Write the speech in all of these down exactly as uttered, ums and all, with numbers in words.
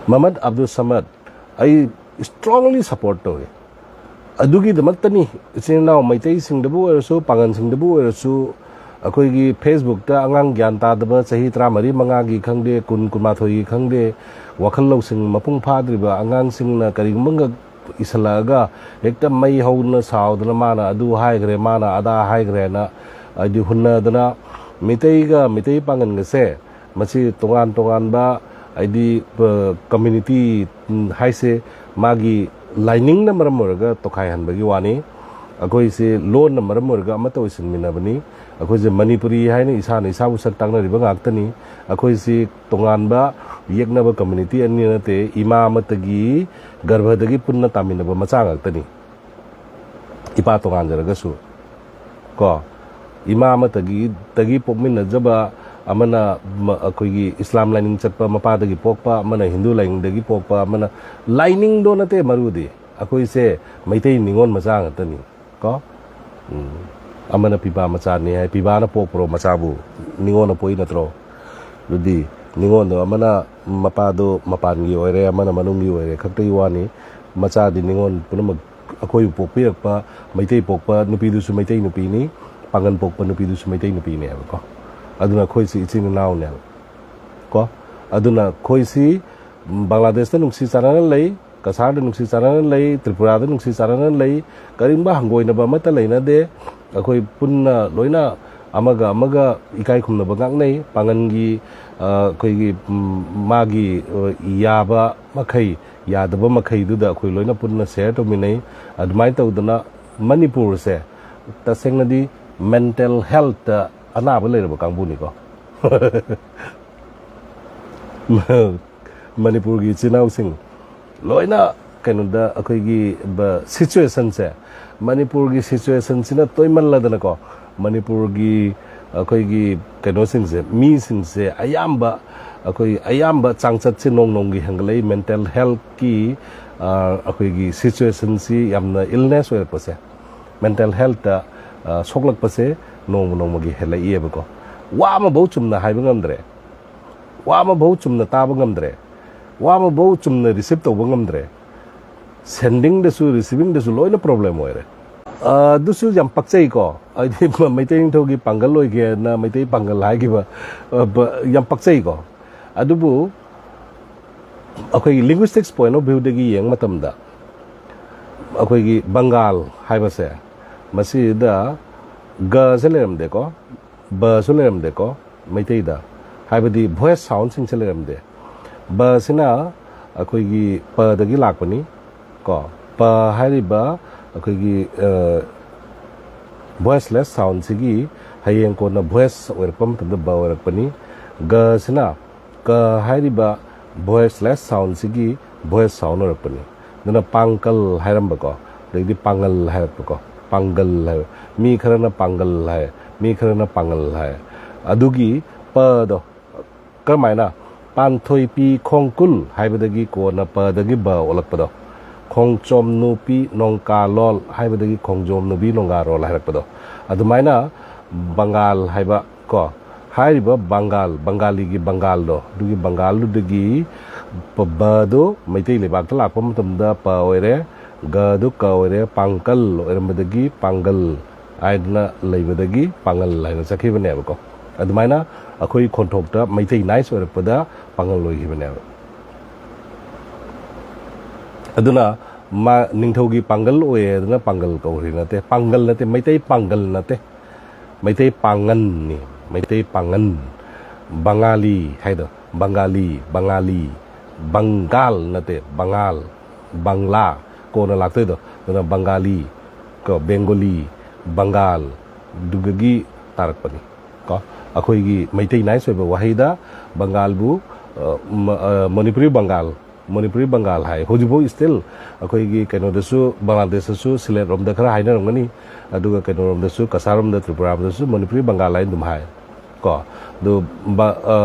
ꯃꯃꯗ ꯑꯕꯗꯨꯜ ꯁꯃꯗ, ꯑꯩ strongly support ꯇꯧꯏ꯫ ꯑꯗꯨꯒꯤꯗꯃꯛꯇꯅꯤ ꯏꯆꯤꯟ ꯏꯅꯥꯎ ꯃꯩꯇꯩꯁꯤꯡꯗꯕꯨ ꯑꯣꯏꯔꯁꯨ, ꯄꯥꯉꯜꯁꯤꯡꯗꯕꯨ ꯑꯣꯏꯔꯁꯨ, ꯑꯩꯈꯣꯏꯒꯤ Facebookꯇ ꯑꯉꯥꯡ ꯒ꯭ꯌꯥꯟ ꯇꯥꯗꯕ ꯆꯍꯤ ꯇꯔꯥꯃꯔꯤ ꯃꯉꯥꯒꯤ ꯈꯪꯗꯦ, ꯀꯨꯟ, ꯀꯨꯟꯃꯥꯊꯣꯏꯒꯤ ꯈꯪꯗꯦ, ꯋꯥꯈꯜ ꯂꯧꯁꯤꯡ ꯃꯄꯨꯡ ꯐꯥꯗ꯭ꯔꯤꯕ ꯑꯉꯥꯡꯁꯤꯡꯅ ꯀꯔꯤꯒꯨꯝꯕ ꯏꯁꯜꯂꯛꯑꯒ ꯍꯦꯛꯇ ꯃꯩ ꯍꯧꯗꯅ ꯁꯥꯎꯗꯅ ꯃꯥꯅ ꯑꯗꯨ ꯍꯥꯏꯈ꯭ꯔꯦ, ꯃꯥꯅ ꯑꯗꯥ ꯍꯥꯏꯈ꯭ꯔꯦꯅ ꯍꯥꯏꯗꯤ ꯍꯨꯟꯅꯗꯅ ꯃꯤꯇꯩꯒ ꯃꯤꯇꯩ ꯄꯥꯉꯜꯒꯁꯦ ꯃꯁꯤ ꯇꯣꯉꯥꯟ ꯇꯣꯉꯥꯟꯕ ꯍꯥꯏꯗꯤ community ꯍꯥꯏꯁꯦ ꯃꯥꯒꯤ ꯂꯥꯏꯅꯤꯡꯅ ꯃꯔꯝ ꯑꯣꯏꯔꯒ ꯇꯣꯈꯥꯏꯍꯟꯕꯒꯤ ꯋꯥꯅꯤ꯫ ꯑꯩꯈꯣꯏꯁꯦ ꯂꯣꯟꯅ ꯃꯔꯝ ꯑꯣꯏꯔꯒ ꯑꯃꯠꯇ ꯑꯣꯏꯁꯤꯟꯃꯤꯟꯅꯕꯅꯤ꯫ ꯑꯩꯈꯣꯏꯁꯦ ꯃꯅꯤꯄꯨꯔꯤ ꯍꯥꯏꯅ ꯏꯁꯥꯅ ꯏꯁꯥꯕꯨ ꯁꯛ ꯇꯥꯛꯅꯔꯤꯕ ꯉꯥꯛꯇꯅꯤ꯫ ꯑꯩꯈꯣꯏꯁꯤ ꯇꯣꯉꯥꯟꯕ ꯌꯦꯛꯅꯕ community ꯑꯅꯤ ꯅꯠꯇꯦ, ꯏꯃꯥ ꯑꯃꯠꯇꯒꯤ ꯒꯔꯚꯗꯒꯤ ꯄꯨꯟꯅ ꯇꯥꯃꯤꯟꯅꯕ ꯃꯆꯥ ꯉꯥꯛꯇꯅꯤ꯫ ꯏꯄꯥ ꯇꯣꯉꯥꯟꯖꯔꯒꯁꯨ ꯀꯣ, ꯏꯃꯥ ꯑꯃꯠꯇꯒꯤ ꯇꯒꯤ ꯄꯣꯛꯃꯤꯟꯅꯖꯕ ꯑꯃꯅ ꯃ- ꯑꯩꯈꯣꯏꯒꯤ ꯏꯁꯂꯥꯝ ꯂꯥꯏꯅꯤꯡ ꯆꯠꯄ ꯃꯄꯥꯗꯒꯤ ꯄꯣꯛꯄ, ꯑꯃꯅ ꯍꯤꯟꯗꯨ ꯂꯥꯏꯅꯤꯡꯗꯒꯤ ꯄꯣꯛꯄ, ꯑꯃꯅ, ꯂꯥꯏꯅꯤꯡꯗꯣ ꯅꯠꯇꯦ ꯃꯔꯨꯗꯤ, ꯑꯩꯈꯣꯏꯁꯦ ꯃꯩꯇꯩ ꯅꯤꯉꯣꯜ ꯃꯆꯥ ꯉꯥꯛꯇꯅꯤ ꯀꯣ꯫ ꯎꯝ꯫ ꯑꯃꯅ ꯄꯤꯕꯥ ꯃꯆꯥꯅꯤ ꯍꯥꯏ, ꯄꯤꯕꯥꯅ ꯄꯣꯛꯄ꯭ꯔꯣ ꯃꯆꯥꯕꯨ? ꯅꯤꯉꯣꯜꯅ ꯄꯣꯛꯏ ꯅꯠꯇ꯭ꯔꯣ? ꯑꯗꯨꯗꯤ ꯅꯤꯉꯣꯜꯗꯣ ꯑꯃꯅ ꯃꯄꯥꯗꯣ ꯃꯄꯥꯟꯒꯤ ꯑꯣꯏꯔꯦ, ꯑꯃꯅ ꯃꯅꯨꯡꯒꯤ ꯑꯣꯏꯔꯦ ꯈꯛꯇꯒꯤ ꯋꯥꯅꯤ꯫ ꯃꯆꯥꯗꯤ ꯅꯤꯉꯣꯜ ꯄꯨꯝꯅꯃꯛ ꯑꯩꯈꯣꯏꯕꯨ ꯄꯣꯛꯄꯤꯔꯛꯄ ꯃꯩꯇꯩ ꯄꯣꯛꯄ ꯅꯨꯄꯤꯗꯨꯁꯨ ꯃꯩꯇꯩ ꯅꯨꯄꯤꯅꯤ, ꯄꯥꯉꯜ ꯄꯣꯛꯄ ꯅꯨꯄꯤꯗꯨꯁꯨ ꯃꯩꯇꯩ ꯅꯨꯄꯤꯅꯦꯕꯀꯣ꯫ ꯑꯗꯨꯅ ꯑꯩꯈꯣꯏꯁꯤ ꯏꯆꯤꯟ ꯏꯅꯥꯎꯅꯦꯕ ꯀꯣ꯫ ꯑꯗꯨꯅ ꯑꯩꯈꯣꯏꯁꯤ ꯕꯪꯒ꯭ꯂꯥꯗꯦꯁꯇ ꯅꯨꯡꯁꯤ ꯆꯥꯟꯅꯅ ꯂꯩ, ꯀꯁꯥꯔꯗ ꯅꯨꯡꯁꯤ ꯆꯥꯟꯅꯅ ꯂꯩ, ꯇ꯭ꯔꯤꯄꯨꯔꯥꯗ ꯅꯨꯡꯁꯤ ꯆꯥꯟꯅꯅ ꯂꯩ, ꯀꯔꯤꯒꯨꯝꯕ ꯍꯪꯒꯣꯏꯅꯕ ꯑꯃꯠꯇ ꯂꯩꯅꯗꯦ꯫ ꯑꯩꯈꯣꯏ ꯄꯨꯟꯅ ꯂꯣꯏꯅ ꯑꯃꯒ ꯑꯃꯒ ꯏꯀꯥꯏ ꯈꯨꯝꯅꯕ ꯉꯥꯛꯅꯩ꯫ ꯄꯥꯉꯜꯒꯤ, ꯑ, ꯑꯩꯈꯣꯏꯒꯤ, ꯎꯝ, ꯃꯥꯒꯤ, ꯑ, ꯌꯥꯕ ꯃꯈꯩ, ꯌꯥꯗꯕ ꯃꯈꯩꯗꯨꯗ ꯑꯩꯈꯣꯏ ꯂꯣꯏꯅ ꯄꯨꯟꯅ share ꯇꯧꯃꯤꯟꯅꯩ꯫ ꯑꯗꯨꯃꯥꯏꯅ ꯇꯧꯗꯅ ꯃꯅꯤꯄꯨꯔꯁꯦ ꯇꯁꯦꯡꯅꯗꯤ mental healthꯇ ꯑꯅꯥꯕ ꯂꯩꯔꯕ ꯀꯥꯡꯕꯨꯅꯤꯀꯣ꯫ ꯃꯅꯤꯄꯨꯔꯒꯤ ꯏꯆꯤꯟ ꯏꯅꯥꯎꯁꯤꯡ ꯂꯣꯏꯅ ꯀꯩꯅꯣꯗ ꯑꯩꯈꯣꯏꯒꯤ ꯕ- situationꯁꯦ, ꯃꯅꯤꯄꯨꯔꯒꯤ situationꯁꯤꯅ ꯇꯣꯏꯃꯜꯂꯗꯅꯀꯣ, ꯃꯅꯤꯄꯨꯔꯒꯤ ꯑꯩꯈꯣꯏꯒꯤ ꯀꯩꯅꯣꯁꯤꯡꯁꯦ, ꯃꯤꯁꯤꯡꯁꯦ ꯑꯌꯥꯝꯕ, ꯑꯩꯈꯣꯏ ꯑꯌꯥꯝꯕ ꯆꯥꯡꯆꯠꯁꯦ ꯅꯣꯡ ꯅꯣꯡꯒꯤ ꯍꯦꯟꯒꯠꯂꯛꯏ꯫ Mental healthꯀꯤ, ꯑ, ꯑꯩꯈꯣꯏꯒꯤ situationꯁꯤ ꯌꯥꯝꯅ illness ꯑꯣꯏꯔꯛꯄꯁꯦ, mental healthꯇ, ꯑ, ꯁꯣꯛꯂꯛꯄꯁꯦ ꯅꯣꯡꯃ ꯅꯣꯡꯃꯒꯤ ꯍꯦꯜꯂꯛꯏꯑꯕꯀꯣ꯫ ꯋꯥ ꯑꯃꯐꯧ ꯆꯨꯝꯅ ꯍꯥꯏꯕ ꯉꯝꯗ꯭ꯔꯦ, ꯋꯥ ꯑꯃꯐꯧ ꯆꯨꯝꯅ ꯇꯥꯕ ꯉꯝꯗ꯭ꯔꯦ꯫ ꯋꯥ ꯑꯃꯐꯧ ꯆꯨꯝꯅ ꯔꯤꯁꯤꯞ ꯇꯧꯕ ꯉꯝꯗ꯭ꯔꯦ꯫ ꯁꯦꯟꯗꯤꯡꯗꯁꯨ ꯔꯤꯁꯤꯚꯤꯡꯗꯁꯨ ꯂꯣꯏꯅ ꯄ꯭ꯔꯣꯕ꯭ꯂꯦꯝ ꯑꯣꯏꯔꯦ꯫ ꯑ, ꯑꯗꯨꯁꯨ ꯌꯥꯝ ꯄꯛꯆꯩꯀꯣ꯫ ꯍꯥꯏꯗꯤ ꯃꯩꯇꯩ ꯅꯤꯡꯊꯧꯒꯤ ꯄꯥꯡꯒꯜ ꯑꯣꯏꯒꯦꯅ ꯃꯩꯇꯩ ꯄꯥꯡꯒꯜ ꯍꯥꯏꯈꯤꯕ, ꯑ, ꯕ-, ꯌꯥꯝ ꯄꯛꯆꯩꯀꯣ꯫ ꯑꯗꯨꯕꯨ ꯑꯩꯈꯣꯏꯒꯤ linguistics point of viewꯗꯒꯤ ꯌꯦꯡꯕ ꯃꯇꯝꯗ ꯑꯩꯈꯣꯏꯒꯤ ꯕꯪꯒꯥꯜ ꯍꯥꯏꯕꯁꯦ, ꯃꯁꯤꯗ ꯒꯁꯦ ꯂꯩꯔꯝꯗꯦꯀꯣ, ꯕꯁꯨ ꯂꯩꯔꯝꯗꯦꯀꯣ ꯃꯩꯇꯩꯗ, ꯍꯥꯏꯕꯗꯤ voice soundꯁꯤꯡꯁꯦ ꯂꯩꯔꯝꯗꯦ꯫ ꯕꯁꯤꯅ ꯑꯩꯈꯣꯏꯒꯤ ꯄꯗꯒꯤ ꯂꯥꯛꯄꯅꯤ ꯀꯣ꯫ ꯄ ꯍꯥꯏꯔꯤꯕ ꯑꯩꯈꯣꯏꯒꯤ, ꯑ, voiceless soundꯁꯤꯒꯤ ꯍꯌꯦꯡ ꯀꯣꯟꯅ voice ꯑꯣꯏꯔꯛꯄ ꯃꯇꯝꯗ ꯕ ꯑꯣꯏꯔꯛꯄꯅꯤ꯫ ꯒꯁꯤꯅ ꯀ ꯍꯥꯏꯔꯤꯕ voiceless soundꯁꯤꯒꯤ voice sound ꯑꯣꯏꯔꯛꯄꯅꯤ꯫ ꯑꯗꯨꯅ ꯄꯥꯡꯀꯜ ꯍꯥꯏꯔꯝꯕꯀꯣ, ꯑꯗꯩꯗꯤ ꯄꯥꯡꯒꯜ ꯍꯥꯏꯔꯛꯄꯀꯣ, ꯄꯥꯡꯒꯜ ꯍꯥꯏꯕ꯫ ꯃꯤ ꯈꯔꯅ ꯄꯥꯡꯒꯜ ꯍꯥꯏ, ꯃꯤ ꯈꯔꯅ ꯄꯥꯡꯒꯜ ꯍꯥꯏ꯫ ꯑꯗꯨꯒꯤ ꯄꯗꯣ ꯀꯔꯝꯍꯥꯏꯅ, ꯄꯥꯟꯊꯣꯏꯄꯤ ꯈꯣꯡꯀꯨꯜ ꯍꯥꯏꯕꯗꯒꯤ ꯀꯣꯟꯅ ꯄꯗꯒꯤ ꯕ ꯑꯣꯜꯂꯛꯄꯗꯣ, ꯈꯣꯡꯆꯣꯝ ꯅꯨꯄꯤ ꯅꯣꯡꯀꯥꯂꯣꯜ ꯍꯥꯏꯕꯗꯒꯤ ꯈꯣꯡꯖꯣꯝ ꯅꯨꯄꯤ ꯅꯣꯡꯒꯥꯔꯣꯜ ꯍꯥꯏꯔꯛꯄꯗꯣ, ꯑꯗꯨꯃꯥꯏꯅ ꯕꯪꯒꯥꯜ ꯍꯥꯏꯕ ꯀꯣ, ꯍꯥꯏꯔꯤꯕ ꯕꯪꯒꯥꯜ, ꯕꯪꯒꯥꯂꯤꯒꯤ ꯕꯪꯒꯥꯜꯗꯣ, ꯑꯗꯨꯒꯤ ꯕꯪꯒꯥꯜꯗꯨꯗꯒꯤ ꯄ-, ꯕꯗꯨ ꯃꯩꯇꯩ ꯂꯩꯕꯥꯛꯇ ꯂꯥꯛꯄ ꯃꯇꯝꯗ ꯄ ꯑꯣꯏꯔꯦ, ꯒꯗꯨ ꯀ ꯑꯣꯏꯔꯦ, ꯄꯥꯡꯀꯜ ꯑꯣꯏꯔꯝꯕꯗꯒꯤ ꯄꯥꯡꯒꯜ ꯍꯥꯏꯗꯅ ꯂꯩꯕꯗꯒꯤ ꯄꯥꯡꯒꯜ ꯍꯥꯏꯅ ꯆꯠꯈꯤꯕꯅꯦꯕꯀꯣ꯫ ꯑꯗꯨꯃꯥꯏꯅ ꯑꯩꯈꯣꯏ ꯈꯣꯟꯊꯣꯛꯇ ꯃꯩꯇꯩ ꯅꯥꯏꯁ ꯑꯣꯏꯔꯛꯄꯗ ꯄꯥꯡꯒꯜ ꯑꯣꯏꯈꯤꯕꯅꯦꯕ꯫ ꯑꯗꯨꯅ ꯃꯥ ꯅꯤꯡꯊꯧꯒꯤ ꯄꯥꯡꯒꯜ ꯑꯣꯏꯌꯦ ꯑꯗꯨꯅ ꯄꯥꯡꯒꯜ ꯀꯧꯔꯤ ꯅꯠꯇꯦ, ꯄꯥꯡꯒꯜ ꯅꯠꯇꯦ, ꯃꯩꯇꯩ ꯄꯥꯡꯒꯜ ꯅꯠꯇꯦ, ꯃꯩꯇꯩ ꯄꯥꯡꯒꯟꯅꯤ, ꯃꯩꯇꯩ ꯄꯥꯡꯒꯟ꯫ ꯕꯪꯒꯥꯂꯤ ꯍꯥꯏꯗꯣ, ꯕꯪꯒꯥꯂꯤ, ꯕꯪꯒꯥꯂꯤ, ꯕꯪꯒꯥꯜ ꯅꯠꯇꯦ, ꯕꯪꯒꯥꯜ, ꯕꯪꯂꯥ ꯀꯣꯟꯅ ꯂꯥꯛꯇꯣꯏꯗꯣ, ꯑꯗꯨꯅ ꯕꯪꯒꯥꯂꯤ ꯀꯣ, ꯕꯦꯡꯒꯣꯂꯤ, ꯕꯪꯒꯥꯜ, ꯑꯗꯨꯗꯒꯤ ꯇꯥꯔꯛꯄꯅꯤ ꯀꯣ꯫ ꯑꯩꯈꯣꯏꯒꯤ ꯃꯩꯇꯩ ꯅꯥꯏꯁ ꯑꯣꯏꯕ ꯋꯥꯍꯩꯗ ꯕꯪꯒꯥꯜꯕꯨ, ꯑ, ꯃ-, ꯑ, ꯃꯅꯤꯄꯨꯔꯤ ꯕꯪꯒꯥꯜ, ꯃꯅꯤꯄꯨꯔꯤ ꯕꯪꯒꯥꯜ ꯍꯥꯏ꯫ ꯍꯧꯖꯤꯛꯐꯥꯎ still ꯑꯩꯈꯣꯏꯒꯤ ꯀꯩꯅꯣꯗꯁꯨ, ꯕꯪꯒ꯭ꯂꯥꯗꯦꯁꯇꯁꯨ, ꯁꯤꯂꯦꯠ ꯔꯣꯝꯗ ꯈꯔ ꯍꯥꯏꯅꯔꯝꯒꯅꯤ, ꯑꯗꯨꯒ ꯀꯩꯅꯣꯔꯣꯝꯗꯁꯨ, ꯀꯁꯥꯔꯣꯝꯗ, ꯇ꯭ꯔꯤꯄꯨꯔꯥꯔꯣꯝꯗꯁꯨ ꯃꯅꯤꯄꯨꯔꯤ ꯕꯪꯒꯥꯜ ꯍꯥꯏꯅ ꯑꯗꯨꯝ ꯍꯥꯏ ꯀꯣ꯫ ꯑꯗꯨ ꯕ-, ꯑ,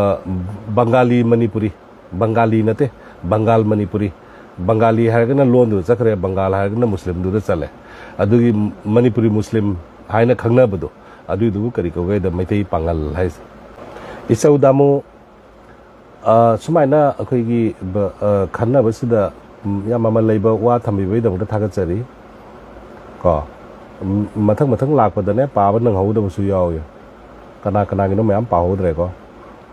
ꯕꯪꯒꯥꯂꯤ ꯃꯅꯤꯄꯨꯔꯤ, ꯕꯪꯒꯥꯂꯤ ꯅꯠꯇꯦ, ꯕꯪꯒꯥꯜ ꯃꯅꯤꯄꯨꯔꯤ꯫ ꯕꯪꯒꯥꯂꯤ ꯍꯥꯏꯔꯒꯅ ꯂꯣꯟꯗꯨꯗ ꯆꯠꯈ꯭ꯔꯦ, ꯕꯪꯒꯥꯜ ꯍꯥꯏꯔꯒꯅ ꯃꯨꯁꯂꯤꯝꯗꯨꯗ ꯆꯠꯂꯦ꯫ ꯑꯗꯨꯒꯤ ꯃꯅꯤꯄꯨꯔꯤ ꯃꯨꯁꯂꯤꯝ ꯍꯥꯏꯅ ꯈꯪꯅꯕꯗꯣ, ꯑꯗꯨꯏꯗꯨꯕꯨ ꯀꯔꯤ ꯀꯧꯒꯦ ꯍꯥꯏꯗ ꯃꯩꯇꯩ ꯄꯥꯉꯜ ꯍꯥꯏꯁꯦ꯫ ꯏꯆꯧ ꯗꯥꯃꯨ, ꯑ, ꯁꯨꯃꯥꯏꯅ ꯑꯩꯈꯣꯏꯒꯤ ꯕ-, ꯑ, ꯈꯟꯅꯕꯁꯤꯗ, ꯎꯝ, ꯌꯥꯝ ꯃꯃꯜ ꯂꯩꯕ ꯋꯥ ꯊꯝꯕꯤꯕꯒꯤꯗꯃꯛꯇ ꯊꯥꯒꯠꯆꯔꯤ꯫ ꯀꯣ, ꯎꯝ, ꯃꯊꯪ ꯃꯊꯪ ꯂꯥꯛꯄꯗꯅꯦ, ꯄꯥꯕ ꯅꯪꯍꯧꯗꯕꯁꯨ ꯌꯥꯎꯏ꯫ ꯀꯅꯥ ꯀꯅꯥꯒꯤꯅꯣ ꯃꯌꯥꯝ ꯄꯥꯍꯧꯗ꯭ꯔꯦꯀꯣ꯫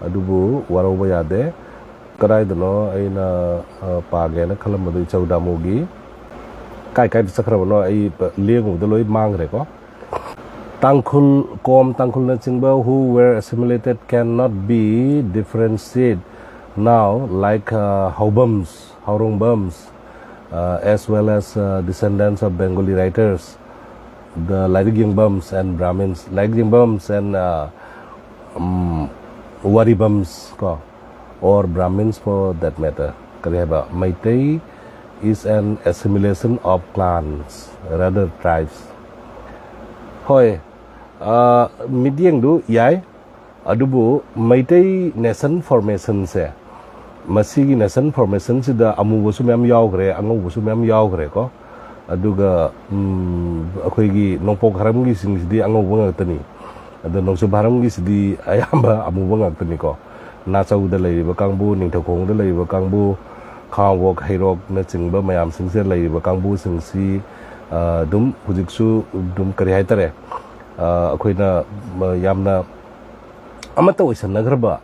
ꯑꯗꯨꯕꯨ ꯋꯥꯔꯧꯕ ꯌꯥꯗꯦ꯫ ꯀꯗꯥꯏꯗꯅꯣ ꯑꯩꯅ, ꯑ, ꯄꯥꯒꯦꯅ ꯈꯜꯂꯝꯕꯗꯨ ꯏꯆꯧ ꯗꯥꯃꯨꯒꯤ꯫ ꯀꯥꯏ ꯀꯥꯏꯗ ꯆꯠꯈ꯭ꯔꯕꯅꯣ ꯑꯩ ꯄ-, ꯂꯦꯡꯉꯨꯕꯗ ꯂꯣꯏ ꯃꯥꯡꯈ꯭ꯔꯦꯀꯣ꯫ ꯇꯥꯡꯈꯨꯜ, ꯀꯣꯝ, ꯇꯥꯡꯈꯨꯜꯅꯆꯤꯡꯕ who were assimilated cannot be differentiated now, like, uh, Haobams, Haorongbams, uh, as well as, uh, descendants of Bengali writers, the Lairik Yengbams and Brahmins, Lairik Yengbams and, uh, um, Waribams, ꯀꯣ, or Brahmins for that matter. ꯀꯔꯤ ꯍꯥꯏꯕ? Meitei is an assimilation of clans, rather tribes. ꯍꯣꯏ, ꯑ, ꯃꯤꯠꯌꯦꯡꯗꯨ ꯌꯥꯏ, ꯑꯗꯨꯕꯨ Meitei nation formationꯁꯦ, ꯃꯁꯤꯒꯤ nation formationꯁꯤꯗ ꯑꯃꯨꯕꯁꯨ ꯃꯌꯥꯝ ꯌꯥꯎꯈ꯭ꯔꯦ, ꯑꯉꯧꯕꯁꯨ ꯃꯌꯥꯝ ꯌꯥꯎꯈ꯭ꯔꯦꯀꯣ꯫ ꯑꯗꯨꯒ, ꯎꯝ, ꯑꯩꯈꯣꯏꯒꯤ ꯅꯣꯡꯄꯣꯛ ꯍꯔꯝꯒꯤꯁꯤꯡꯁꯤꯗꯤ ꯑꯉꯧꯕ ꯉꯥꯛꯇꯅꯤ꯫ ꯑꯗꯣ ꯅꯣꯡꯆꯨꯞ ꯍꯔꯝꯒꯤꯁꯤꯗꯤ ꯑꯌꯥꯝꯕ ꯑꯃꯨꯕ ꯉꯥꯛꯇꯅꯤꯀꯣ꯫ ꯅꯥꯆꯧꯗ ꯂꯩꯔꯤꯕ ꯀꯥꯡꯕꯨ, ꯅꯤꯡꯊꯧꯈꯣꯡꯗ ꯂꯩꯔꯤꯕ ꯀꯥꯡꯕꯨ, ꯈꯥꯉꯕꯣꯛ, ꯍꯩꯔꯣꯛꯅꯆꯤꯡꯕ ꯃꯌꯥꯝꯁꯤꯡꯁꯤꯗ ꯂꯩꯔꯤꯕ ꯀꯥꯡꯕꯨꯁꯤꯡꯁꯤ, ꯑ, ꯑꯗꯨꯝ ꯍꯧꯖꯤꯛꯁꯨ ꯑꯗꯨꯝ, ꯀꯔꯤ ꯍꯥꯏꯇꯥꯔꯦ, ꯑ, ꯑꯩꯈꯣꯏꯅ, ꯃ-, ꯌꯥꯝꯅ ꯑꯃꯠꯇ ꯑꯣꯏꯁꯟꯅꯈ꯭ꯔꯕ,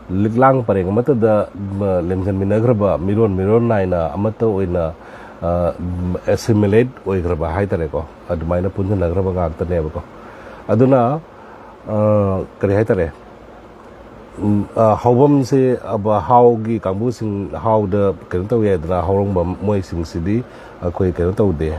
ꯂꯤꯛꯂꯥꯡ ꯄꯔꯦꯡ ꯑꯃꯠꯇꯗ, ꯃ-, ꯂꯦꯡꯁꯟꯃꯤꯟꯅꯈ꯭ꯔꯕ, ꯃꯤꯔꯣꯟ ꯃꯤꯔꯣꯟ ꯅꯥꯏꯅ ꯑꯃꯠꯇ ꯑꯣꯏꯅ, ꯑ, ꯎꯝ, assimilate ꯑꯣꯏꯈ꯭ꯔꯕ ꯍꯥꯏꯇꯥꯔꯦꯀꯣ꯫ ꯑꯗꯨꯃꯥꯏꯅ ꯄꯨꯟꯁꯤꯟꯅꯈ꯭ꯔꯕ ꯉꯥꯛꯇꯅꯦꯕꯀꯣ꯫ ꯑꯗꯨꯅ, ꯑ, ꯀꯔꯤ ꯍꯥꯏꯇꯥꯔꯦ, ꯎꯝ, ꯑ, ꯍꯥꯎꯕꯝꯁꯦ, ꯑꯕ-, ꯍꯥꯎꯒꯤ ꯀꯥꯡꯕꯨꯁꯤꯡ, ꯍꯥꯎꯗ ꯀꯩꯅꯣ ꯇꯧꯋꯦ ꯍꯥꯏꯗꯅ, ꯍꯥꯎꯔꯣꯡꯕꯝ ꯃꯣꯏꯁꯤꯡꯁꯤꯗꯤ ꯑꯩꯈꯣꯏ ꯀꯩꯅꯣ ꯇꯧꯗꯦ꯫